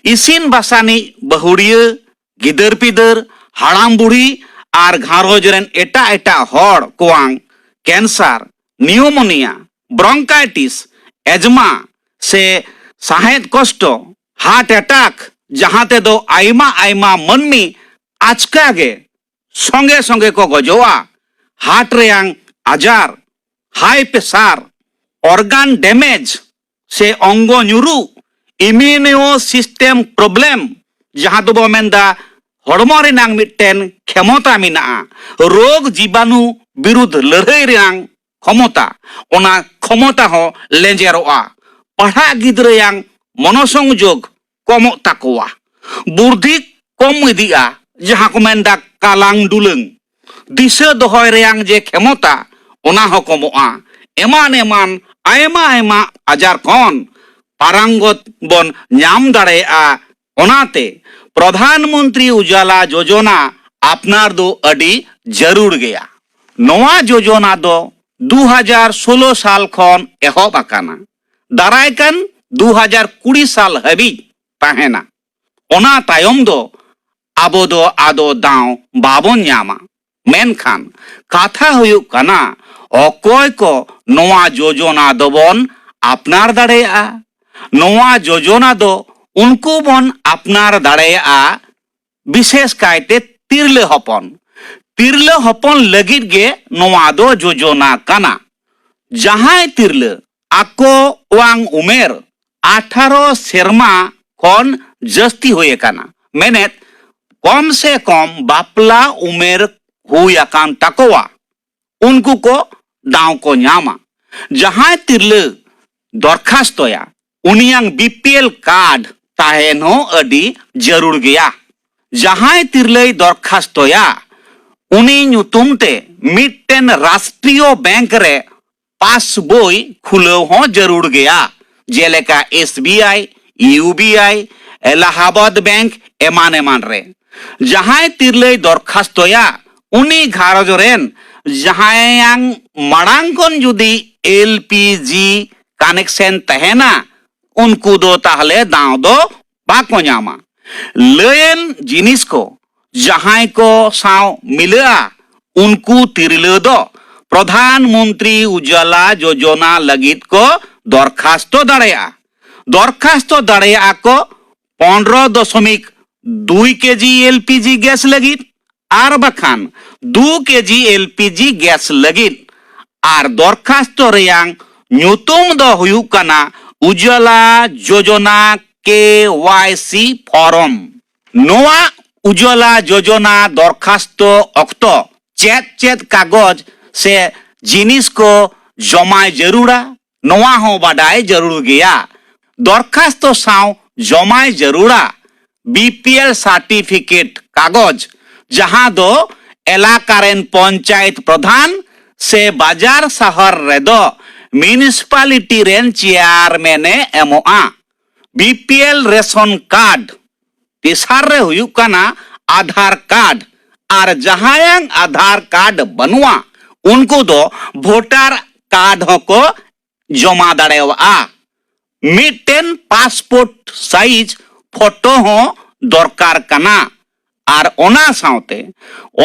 ᱤᱥᱤᱱ ᱵᱟᱥᱟᱱᱤᱡ ᱵᱟᱹᱦᱩᱲᱤᱭᱟᱹ, ᱜᱤᱫᱟᱹᱨ ᱯᱤᱫᱟᱹᱨ, ᱦᱟᱲᱟᱢ ᱵᱩᱲᱦᱤ ᱟᱨ ᱜᱷᱟᱨᱚᱸᱡᱽ ᱨᱮᱱ ᱮᱴᱟᱜ ᱮᱴᱟᱜ ᱦᱚᱲ ᱠᱚᱣᱟᱝ ᱠᱮᱱᱥᱟᱨ, ᱱᱤᱭᱩᱢᱳᱱᱤᱭᱟ, ᱵᱨᱚᱝᱠᱟᱭᱴᱤᱥ, ᱮᱡᱽᱢᱟ ᱥᱮ ᱥᱟᱦᱮᱫ ᱠᱚᱥᱴᱚ, ᱦᱟᱨᱴ ᱮᱴᱟᱠ, ᱡᱟᱦᱟᱸ ᱛᱮᱫᱚ ᱟᱭᱢᱟ ᱟᱭᱢᱟ ᱢᱟᱹᱱᱢᱤ ᱟᱪᱠᱟ ᱜᱮ ᱥᱚᱸᱜᱮ ᱥᱚᱸᱜᱮ ᱠᱚ ᱜᱚᱡᱚᱜᱼᱟ᱾ ᱦᱟᱨᱴ ᱨᱮᱭᱟᱝ ᱟᱡᱟᱨ, ᱦᱟᱭ ᱯᱮᱥᱟᱨ, ᱚᱨᱜᱟᱱ ᱰᱮᱢᱮᱡᱽ ᱥᱮ ᱚᱝᱜᱚ ᱧᱩᱨᱩ, ᱤᱢᱤᱭᱩᱱᱳ ᱥᱤᱥᱴᱮᱢ ᱯᱨᱚᱵᱞᱮᱢ, ᱡᱟᱦᱟᱸ ᱫᱚᱵᱚ ᱢᱮᱱᱫᱟ ᱦᱚᱲᱢᱚ ᱨᱮᱱᱟᱝ ᱢᱤᱫᱴᱮᱱ ᱠᱷᱮᱢᱚᱛᱟ ᱢᱮᱱᱟᱜᱼᱟ, ᱨᱳᱜᱽ ᱡᱤᱵᱟᱱᱩ ᱵᱤᱨᱩᱫᱷ ᱞᱟᱹᱲᱦᱟᱹᱭ ᱨᱮᱱᱟᱝ ᱠᱷᱚᱢᱚᱛᱟ, ᱚᱱᱟ ᱠᱷᱚᱢᱚᱛᱟ ᱦᱚᱸ ᱞᱮᱸᱡᱮᱨᱚᱜᱼᱟ᱾ ᱯᱟᱲᱦᱟᱜ ᱜᱤᱫᱽᱨᱟᱹᱭᱟᱝ ᱢᱚᱱᱚᱥᱚᱝᱡᱳᱜᱽ ᱠᱚᱢᱚᱜ ᱛᱟᱠᱚᱣᱟ, ᱵᱩᱨᱫᱷᱤ ᱠᱚᱢ ᱤᱫᱤᱜᱼᱟ, ᱡᱟᱦᱟᱸ ᱠᱚ ᱢᱮᱱᱫᱟ ᱠᱟᱞᱟᱝ ᱰᱩᱞᱟᱹᱝ, ᱫᱤᱥᱟᱹ ᱫᱚᱦᱚᱭ ᱨᱮᱭᱟᱝ ᱡᱮ ᱠᱷᱮᱢᱚᱛᱟ, ᱚᱱᱟ ᱦᱚᱸ ᱠᱚᱢᱚᱜᱼᱟ᱾ ᱮᱢᱟᱱ ᱮᱢᱟᱱ ᱟᱭᱢᱟ ᱟᱭᱢᱟ ᱟᱡᱟᱨ ᱠᱷᱚᱱ ᱯᱟᱨᱟᱝᱜᱚᱛ ᱵᱚᱱ ᱧᱟᱢ ᱫᱟᱲᱮᱭᱟᱜᱼᱟ᱾ ᱚᱱᱟᱛᱮ ᱯᱨᱚᱫᱷᱟᱱ ᱢᱚᱱᱛᱨᱤ ᱩᱡᱟᱞᱟ ᱡᱳᱡᱚᱱᱟ ᱟᱯᱱᱟᱨ ᱫᱚ ᱟᱹᱰᱤ ᱡᱟᱹᱨᱩᱲ ᱜᱮᱭᱟ᱾ ᱱᱚᱣᱟ ᱡᱳᱡᱚᱱᱟ ᱫᱚ ᱫᱩ ᱦᱟᱡᱟᱨ ᱥᱳᱞᱳ ᱥᱟᱞ ᱠᱷᱚᱱ ᱮᱦᱚᱵ ᱟᱠᱟᱱᱟ᱾ ᱫᱟᱨᱟᱭ ᱠᱟᱱ ᱫᱩ ᱦᱟᱡᱟᱨ ᱠᱩᱲᱤ ᱥᱟᱞ ᱦᱟᱹᱵᱤᱡ ᱛᱟᱦᱮᱱᱟ᱾ ᱚᱱᱟ ᱛᱟᱭᱚᱢ ᱫᱚ ᱟᱵᱚ ᱫᱚ ᱟᱫᱚ ᱫᱟᱣ ᱵᱟᱵᱚᱱ ᱧᱟᱢᱟ᱾ ᱢᱮᱱᱠᱷᱟᱱ ᱠᱟᱛᱷᱟ ᱦᱩᱭᱩᱜ ᱠᱟᱱᱟ, ᱚᱠᱚᱭ ᱠᱚ ᱱᱚᱣᱟ ᱡᱳᱡᱚᱱᱟ ᱫᱚᱵᱚᱱ ᱟᱯᱱᱟᱨ ᱫᱟᱲᱮᱭᱟᱜᱼᱟ? ᱱᱚᱣᱟ ᱡᱳᱡᱚᱱᱟ ᱫᱚ ᱩᱱᱠᱩ ᱵᱚᱱ ᱟᱯᱱᱟᱨ ᱫᱟᱲᱮᱭᱟᱜᱼᱟ, ᱵᱤᱥᱮᱥ ᱠᱟᱭᱛᱮ ᱛᱤᱨᱞᱟᱹ ᱦᱚᱯᱚᱱ᱾ ᱛᱤᱨᱞᱟᱹ ᱦᱚᱯᱚᱱ ᱞᱟᱹᱜᱤᱫ ᱜᱮ ᱱᱚᱣᱟ ᱫᱚ ᱡᱳᱡᱚᱱᱟ ᱠᱟᱱᱟ᱾ ᱡᱟᱦᱟᱸᱭ ᱛᱤᱨᱞᱟᱹ ᱟᱠᱚᱣᱟᱝ ᱩᱢᱮᱨ ᱟᱴᱷᱟᱨᱚ ᱥᱮᱨᱢᱟ ᱠᱷᱚᱱ ᱡᱟᱹᱥᱛᱤ ᱦᱩᱭ ᱟᱠᱟᱱᱟ, ᱢᱮᱱᱮᱫ ᱠᱚᱢ ᱥᱮ ᱠᱚᱢ ᱵᱟᱯᱞᱟ ᱩᱢᱮᱨ ᱦᱩᱭ ᱟᱠᱟᱱ ᱛᱟᱠᱚᱣᱟ, ᱩᱱᱠᱩ ᱠᱚ ᱫᱟᱣ ᱠᱚ ᱧᱟᱢᱟ᱾ ᱡᱟᱦᱟᱸᱭ ᱛᱤᱨᱞᱟᱹ ᱫᱚᱨᱠᱷᱟᱥᱛᱚᱭᱟ, ᱩᱱᱤᱭᱟᱝ ᱵᱤ ᱯᱤ ᱮᱞ ᱠᱟᱨᱰ ᱛᱟᱦᱮᱱ ᱦᱚᱸ ᱟᱹᱰᱤ ᱡᱟᱹᱨᱩᱲ ᱜᱮᱭᱟ᱾ ᱡᱟᱦᱟᱸᱭ ᱛᱤᱨᱞᱟᱹᱭ ᱫᱚᱨᱠᱷᱟᱥᱛᱚᱭᱟ, ᱩᱱᱤ ᱧᱩᱛᱩᱢ ᱛᱮ ᱢᱤᱫᱴᱮᱱ ᱨᱟᱥᱴᱨᱤᱭᱚ ᱵᱮᱝᱠ ᱨᱮ ᱯᱟᱥᱵᱳᱭ ᱠᱷᱩᱞᱟᱹᱣ ᱦᱚᱸ ᱡᱟᱹᱨᱩᱲ ᱜᱮᱭᱟ, ᱡᱮᱞᱮᱠᱟ S B I, U B I, Allahabad bank, ᱮᱢᱟᱱ ᱮᱢᱟᱱ ᱨᱮ᱾ ᱡᱟᱦᱟᱸᱭ ᱛᱤᱨᱞᱟᱹᱭ ᱫᱚᱨᱠᱷᱟᱥᱛᱚᱭᱟ, ᱩᱱᱤ ᱜᱷᱟᱨᱚᱸᱡᱽ ᱨᱮᱱ ᱡᱟᱦᱟᱸᱭᱟᱝ ᱢᱟᱲᱟᱝ ᱠᱷᱚᱱ ᱡᱩᱫᱤ ᱮᱞ ᱯᱤ ᱡᱤ ᱠᱟᱱᱮᱠᱥᱮᱱ ᱛᱟᱦᱮᱱᱟ, ᱩᱱᱠᱩ ᱫᱚ ᱛᱟᱦᱞᱮ ᱫᱟᱣ ᱫᱚ ᱵᱟᱠᱚ ᱧᱟᱢᱟ᱾ ᱞᱟᱹᱭᱮᱱ ᱡᱤᱱᱤᱥ ᱠᱚ ᱡᱟᱦᱟᱸᱭ ᱠᱚ ᱥᱟᱶ ᱢᱤᱞᱟᱹᱜᱼᱟ, ᱩᱱᱠᱩ ᱛᱤᱨᱞᱟᱹ ᱫᱚ ᱯᱨᱚᱫᱷᱟᱱ ᱢᱚᱱᱛᱨᱤ ᱩᱡᱽᱡᱚᱞᱟ ᱡᱳᱡᱚᱱᱟ ᱞᱟᱹᱜᱤᱫ ᱠᱚ ᱫᱚᱨᱠᱷᱟᱥᱛᱚ ᱫᱟᱲᱮᱭᱟᱜᱼᱟ᱾ ᱫᱚᱨᱠᱷᱟᱥᱛᱚ ᱫᱟᱲᱮᱭᱟᱜᱼᱟ ᱠᱚ ᱯᱚᱱᱨᱚ ᱫᱚᱥᱚᱢᱤᱠ ᱫᱩᱭ ᱠᱮᱡᱤ ᱮᱞ ᱯᱤ ᱡᱤ ᱜᱮᱥ ᱞᱟᱹᱜᱤᱫ ᱟᱨ ᱵᱟᱠᱷᱟᱱ ᱫᱩ ᱠᱮᱡᱤ ᱮᱞ ᱯᱤ ᱡᱤ ᱜᱮᱥ ᱞᱟᱹᱜᱤᱫ᱾ ᱟᱨ ᱫᱚᱨᱠᱷᱟᱥᱛᱚ ᱨᱮᱭᱟᱝ ᱧᱩᱛᱩᱢ ᱫᱚ ᱦᱩᱭᱩᱜ ᱠᱟᱱᱟ ᱩᱡᱽᱡᱚᱞᱟ ᱡᱳᱡᱚᱱᱟ ᱠᱮ ᱣᱟᱭ ᱥᱤ ᱯᱷᱚᱨᱚᱢ᱾ ᱱᱚᱣᱟ ᱩᱡᱽᱡᱚᱞᱟ ᱡᱳᱡᱚᱱᱟ ᱫᱚᱨᱠᱷᱟᱥᱛᱚ ᱚᱠᱛᱚ ᱪᱮᱫ ᱪᱮᱫ ᱠᱟᱜᱚᱡᱽ ᱥᱮ ᱡᱤᱱᱤᱥ ᱠᱚ ᱡᱚᱢᱟᱭ ᱡᱟᱹᱨᱩᱲᱟ, ᱱᱚᱣᱟ ᱦᱚᱸ ᱵᱟᱰᱟᱭ ᱡᱟᱹᱨᱩᱲ ᱜᱮᱭᱟ᱾ ᱫᱚᱨᱠᱷᱟᱥᱛᱚ ᱥᱟᱶ ᱡᱚᱢᱟᱭ ᱡᱟᱹᱨᱩᱲᱟ ᱵᱤ ᱯᱤ ᱮᱞ ᱥᱟᱨᱴᱤᱯᱷᱤᱠᱮᱴ ᱠᱟᱜᱚᱡᱽ, ᱡᱟᱦᱟᱸ ᱫᱚ ᱮᱞᱟᱠᱟ ᱨᱮᱱ ᱯᱚᱧᱪᱟᱭᱮᱛ ᱯᱨᱚᱫᱷᱟᱱ ᱥᱮ ᱵᱟᱡᱟᱨ ᱥᱟᱦᱟᱨ ᱨᱮᱫᱚ ᱢᱤᱭᱩᱱᱤᱥᱤᱯᱟᱞᱤᱴᱤ ᱨᱮᱱ ᱪᱮᱭᱟᱨᱢᱮᱱ ᱮ ᱮᱢᱚᱜᱼᱟ᱾ B P L ration card, ᱛᱮᱥᱟᱨ ᱨᱮ ᱦᱩᱭᱩᱜ ᱠᱟᱱᱟ ᱟᱫᱷᱟᱨ ᱠᱟᱨᱰ, ᱟᱨ ᱡᱟᱦᱟᱸᱭᱟᱝ ᱟᱫᱷᱟᱨ ᱠᱟᱨᱰ ᱵᱟᱹᱱᱩᱜᱼᱟ, ᱩᱱᱠᱩ ᱫᱚ ᱵᱷᱳᱴᱟᱨ ᱠᱟᱨᱰ ᱦᱚᱸᱠᱚ ᱡᱚᱢᱟ ᱫᱟᱲᱮᱭᱟᱜᱼᱟ᱾ ᱢᱤᱫᱴᱮᱱ ᱯᱟᱥᱯᱳᱨᱴ ᱥᱟᱭᱤᱡᱽ ᱯᱷᱳᱴᱳ ᱦᱚᱸ ᱫᱚᱨᱠᱟᱨ ᱠᱟᱱᱟ᱾ ᱟᱨ ᱚᱱᱟ ᱥᱟᱶᱛᱮ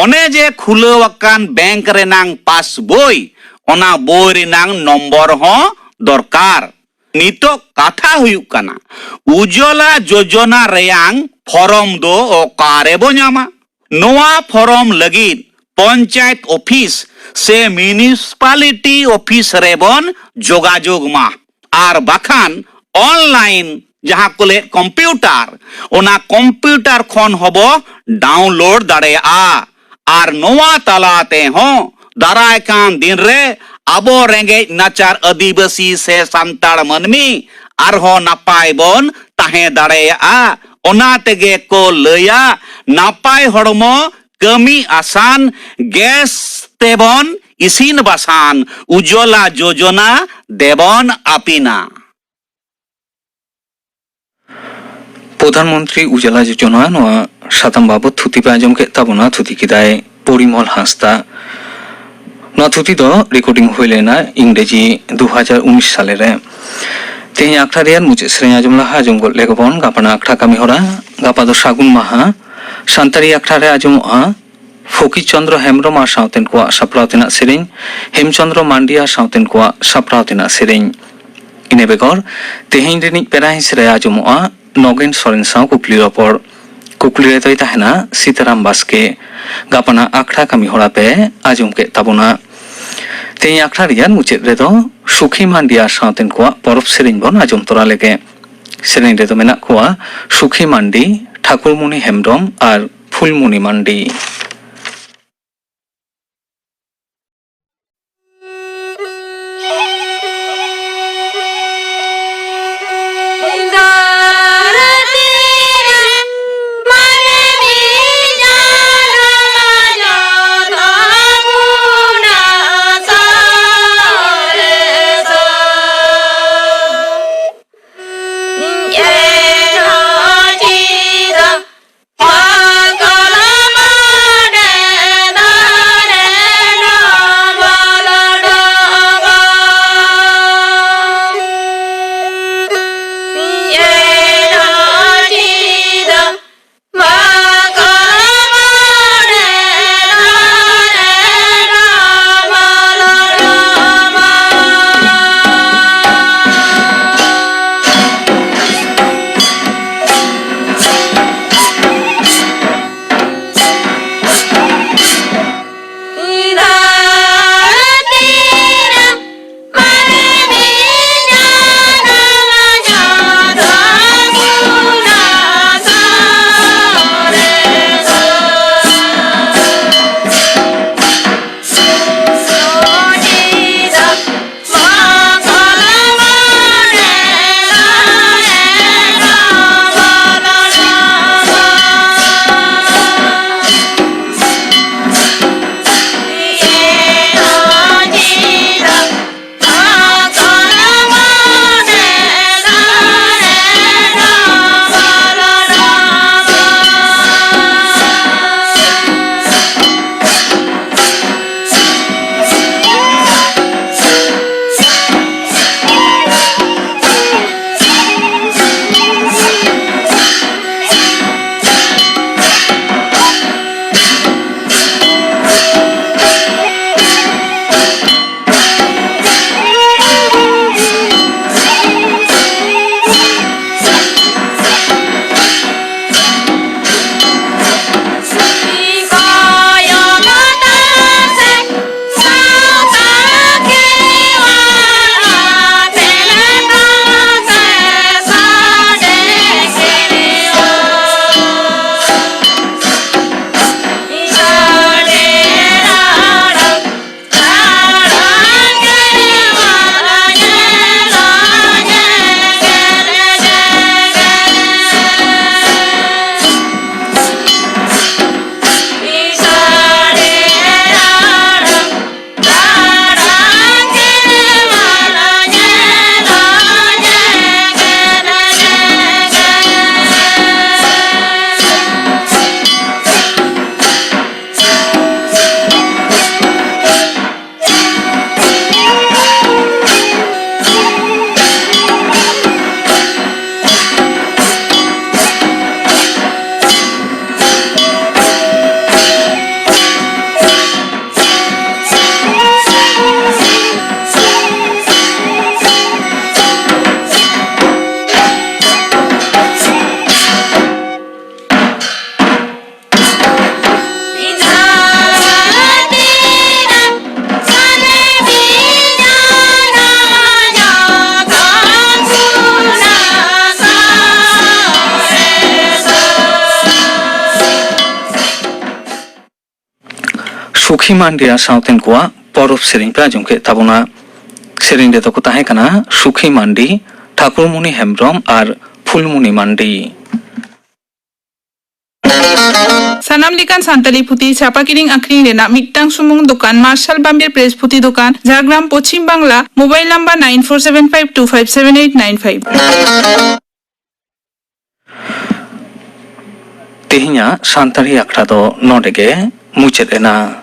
ᱚᱱᱮ ᱡᱮ ᱠᱷᱩᱞᱟᱹᱣ ᱟᱠᱟᱱ ᱵᱮᱝᱠ ᱨᱮᱱᱟᱝ ᱯᱟᱥᱵᱳᱭ, ᱚᱱᱟ ᱵᱳᱭ ᱨᱮᱱᱟᱝ ᱱᱚᱢᱵᱚᱨ ᱦᱚᱸ ᱫᱚᱨᱠᱟᱨ᱾ ᱱᱤᱛᱚᱜ ᱠᱟᱛᱷᱟ ᱦᱩᱭᱩᱜ ᱠᱟᱱᱟ, ᱩᱡᱽᱡᱚᱞᱟ ᱡᱳᱡᱚᱱᱟ ᱨᱮᱭᱟᱝ ᱯᱷᱚᱨᱚᱢ ᱫᱚ ᱚᱠᱟ ᱨᱮᱵᱚ ᱧᱟᱢᱟ? ᱱᱚᱣᱟ ᱯᱷᱚᱨᱚᱢ ᱞᱟᱹᱜᱤᱫ ᱯᱚᱧᱪᱟᱭᱮᱛ ᱚᱯᱷᱤᱥ ᱥᱮ ᱢᱤᱭᱩᱱᱤᱥᱤᱯᱟᱞᱤᱴᱤ ᱚᱯᱷᱤᱥ ᱨᱮᱵᱚᱱ ᱡᱳᱜᱟᱡᱳᱜᱽ ᱢᱟ, ᱟᱨ ᱵᱟᱠᱷᱟᱱ ᱚᱱᱞᱟᱭᱤᱱ, ᱡᱟᱦᱟᱸ ᱠᱚ ᱞᱟᱹᱭᱮᱫ ᱠᱚᱢᱯᱤᱭᱩᱴᱟᱨ, ᱚᱱᱟ ᱠᱚᱢᱯᱤᱭᱩᱴᱟᱨ ᱠᱷᱚᱱ ᱦᱚᱸᱵᱚ ᱰᱟᱣᱩᱱᱞᱳᱰ ᱫᱟᱲᱮᱭᱟᱜᱼᱟ᱾ ᱟᱨ ᱱᱚᱣᱟ ᱛᱟᱞᱟ ᱛᱮᱦᱚᱸ ᱫᱟᱨᱟᱭ ᱠᱟᱱ ᱫᱤᱱ ᱨᱮ ᱟᱵᱚ ᱨᱮᱸᱜᱮᱡ ᱱᱟᱪᱟᱨ ᱟᱹᱫᱤᱵᱟᱹᱥᱤ ᱥᱮ ᱥᱟᱱᱛᱟᱲ ᱢᱟᱹᱱᱢᱤ ᱟᱨᱦᱚᱸ ᱱᱟᱯᱟᱭ ᱵᱚᱱ ᱛᱟᱦᱮᱸ ᱫᱟᱲᱮᱭᱟᱜᱼᱟ᱾ ᱚᱱᱟ ᱛᱮᱜᱮ ᱠᱚ ᱞᱟᱹᱭᱟ, ᱱᱟᱯᱟᱭ ᱦᱚᱲᱢᱚ ᱠᱟᱹᱢᱤ ᱟᱥᱟᱱ, ᱜᱮᱥ ᱛᱮᱵᱚᱱ ᱤᱥᱤᱱ ᱵᱟᱥᱟᱱ, ᱩᱡᱽᱡᱚᱞᱟ ᱡᱳᱡᱚᱱᱟ ᱫᱮᱵᱚᱱ ᱟᱹᱯᱤᱱᱟ᱾ ᱯᱨᱚᱫᱷᱟᱱ ᱢᱚᱱᱛᱨᱤ ᱩᱡᱽᱡᱚᱞᱟ ᱡᱳᱡᱚᱱᱟ, ᱱᱚᱣᱟ ᱥᱟᱛᱟᱢ ᱵᱟᱵᱚᱛ ᱛᱷᱩᱛᱤ ᱯᱮ ᱟᱸᱡᱚᱢ ᱠᱮᱫ ᱛᱟᱵᱚᱱᱟ᱾ ᱛᱷᱩᱛᱤ ᱠᱮᱫᱟᱭ ᱯᱚᱨᱤᱢᱚᱞ ᱦᱟᱸᱥᱫᱟ᱾ ᱱᱚᱣᱟ ᱛᱷᱩᱛᱤ ᱫᱚ ᱨᱮᱠᱚᱨᱰᱤᱝ ᱦᱩᱭ ᱞᱮᱱᱟ ᱤᱝᱨᱮᱡᱤ ᱫᱩ ᱦᱟᱡᱟᱨ ᱩᱱᱤᱥ ᱥᱟᱞᱮ ᱨᱮ᱾ ᱛᱮᱦᱮᱧ ᱟᱠᱷᱲᱟ ᱨᱮᱭᱟᱜ ᱢᱩᱪᱟᱹᱫ ᱥᱮᱨᱮᱧ ᱟᱸᱡᱚᱢ ᱞᱟᱦᱟ ᱟᱸᱡᱚᱢ ᱜᱚᱫ ᱞᱮᱜᱮ ᱵᱚᱱ ᱜᱟᱯᱟᱱᱟᱜ ᱟᱠᱷᱲᱟ ᱠᱟᱹᱢᱤ ᱦᱚᱨᱟ᱾ ᱜᱟᱯᱟ ᱫᱚ ᱥᱟᱹᱜᱩᱱ ᱢᱟᱦᱟ᱾ ᱥᱟᱱᱛᱟᱲᱤ ᱟᱠᱷᱲᱟ ᱨᱮ ᱟᱸᱡᱚᱢᱚᱜᱼᱟ ᱯᱷᱚᱠᱤᱨ ᱪᱚᱸᱫᱽᱨᱚ ᱦᱮᱢᱵᱽᱨᱚᱢ ᱟᱨ ᱥᱟᱶᱛᱮᱱ ᱠᱚᱣᱟᱜ ᱥᱟᱯᱲᱟᱣ ᱛᱮᱱᱟᱜ ᱥᱮᱨᱮᱧ, ᱦᱮᱢᱪᱚᱸᱫᱽᱨᱚ ᱢᱟᱱᱰᱤ ᱟᱨ ᱥᱟᱶᱛᱮᱱ ᱠᱚᱣᱟᱜ ᱥᱟᱯᱲᱟᱣ ᱛᱮᱱᱟᱜ ᱥᱮᱨᱮᱧ᱾ ᱤᱱᱟᱹ ᱵᱮᱜᱚᱨ ᱛᱮᱦᱮᱧ ᱨᱤᱱᱤᱡ ᱯᱮᱲᱟ ᱦᱤᱸᱥ ᱨᱮ ᱟᱸᱡᱚᱢᱚᱜᱼᱟ ᱱᱚᱜᱮᱱ ᱥᱚᱨᱮᱱ ᱥᱟᱶ ᱠᱩᱠᱞᱤ ᱨᱚᱯᱚᱲ᱾ ᱠᱩᱠᱞᱤ ᱨᱮᱫᱚᱭ ᱛᱟᱦᱮᱱᱟ ᱥᱤᱛᱟᱨᱟᱢ ᱵᱟᱥᱠᱮ᱾ ᱜᱟᱯᱟᱱᱟᱜ ᱟᱠᱷᱲᱟ ᱠᱟᱹᱢᱤ ᱦᱚᱨᱟ ᱯᱮ ᱟᱸᱡᱚᱢ ᱠᱮᱫ ᱛᱟᱵᱚᱱᱟ᱾ ᱛᱮᱦᱮᱧ ᱟᱠᱷᱲᱟ ᱨᱮᱭᱟᱜ ᱢᱩᱪᱟᱹᱫ ᱨᱮᱫᱚ ᱥᱩᱠᱷᱤ ᱢᱟᱱᱰᱤ ᱟᱨ ᱥᱟᱶᱛᱮᱱ ᱠᱚᱣᱟᱜ ᱯᱚᱨᱚᱵᱽ ᱥᱮᱨᱮᱧ ᱵᱚᱱ ᱟᱸᱡᱚᱢ ᱛᱚᱨᱟ ᱞᱮᱜᱮ᱾ ᱥᱮᱨᱮᱧ ᱨᱮᱫᱚ ᱢᱮᱱᱟᱜ ᱠᱚᱣᱟ ᱥᱩᱠᱷᱤ ᱢᱟᱱᱰᱤ, ᱴᱷᱟᱠᱩᱨᱢᱩᱱᱤ ᱦᱮᱢᱵᱽᱨᱚᱢ ᱟᱨ ᱯᱷᱩᱞᱢᱩᱱᱤ ᱢᱟᱱᱰᱤ᱾ ᱥᱩᱠᱷᱤ ᱢᱟᱱᱰᱤᱭᱟ ᱥᱟᱶᱛᱮᱱ ᱠᱚᱣᱟᱜ ᱯᱚᱨᱚᱵᱽ ᱥᱮᱨᱮᱧ ᱯᱮ ᱟᱸᱡᱚᱢ ᱠᱮᱫ ᱛᱟᱵᱚᱱᱟ᱾ ᱥᱮᱨᱮᱧ ᱨᱮᱫᱚ ᱠᱚ ᱛᱟᱦᱮᱸ ᱠᱟᱱᱟ ᱥᱩᱠᱷᱤ ᱢᱟᱱᱰᱤ, ᱴᱷᱟᱠᱩᱨᱢᱩᱱᱤ ᱦᱮᱢᱵᱨᱚᱢ ᱟᱨ ᱯᱷᱩᱞᱢᱩᱱᱤ ᱢᱟᱱᱰᱤ᱾ ᱥᱟᱱᱟᱢ ᱞᱮᱠᱟᱱ ᱥᱟᱱᱛᱟᱲᱤ ᱯᱩᱛᱷᱤ ᱪᱷᱟᱯᱟ ᱠᱤᱨᱤᱧ ᱟᱹᱠᱷᱨᱤᱧ ᱨᱮᱱᱟᱜ ᱢᱤᱫᱴᱟᱝ ᱥᱩᱢᱩᱝ ᱫᱚᱠᱟᱱ ᱢᱟᱨᱥᱟᱞ ᱵᱟᱢᱵᱮᱨ ᱯᱨᱮᱥ ᱯᱩᱛᱷᱤ ᱫᱚᱠᱟᱱ, Jhargram, Paschim Bangla. Mobile number nine four seven five two five seven eight nine five. ᱛᱮᱦᱮᱧᱟᱜ ᱥᱟᱱᱛᱟᱲᱤ ᱟᱠᱷᱲᱟ ᱫᱚ ᱱᱚᱰᱮ ᱜᱮ ᱢᱩᱪᱟᱹᱫ ᱮᱱᱟ᱾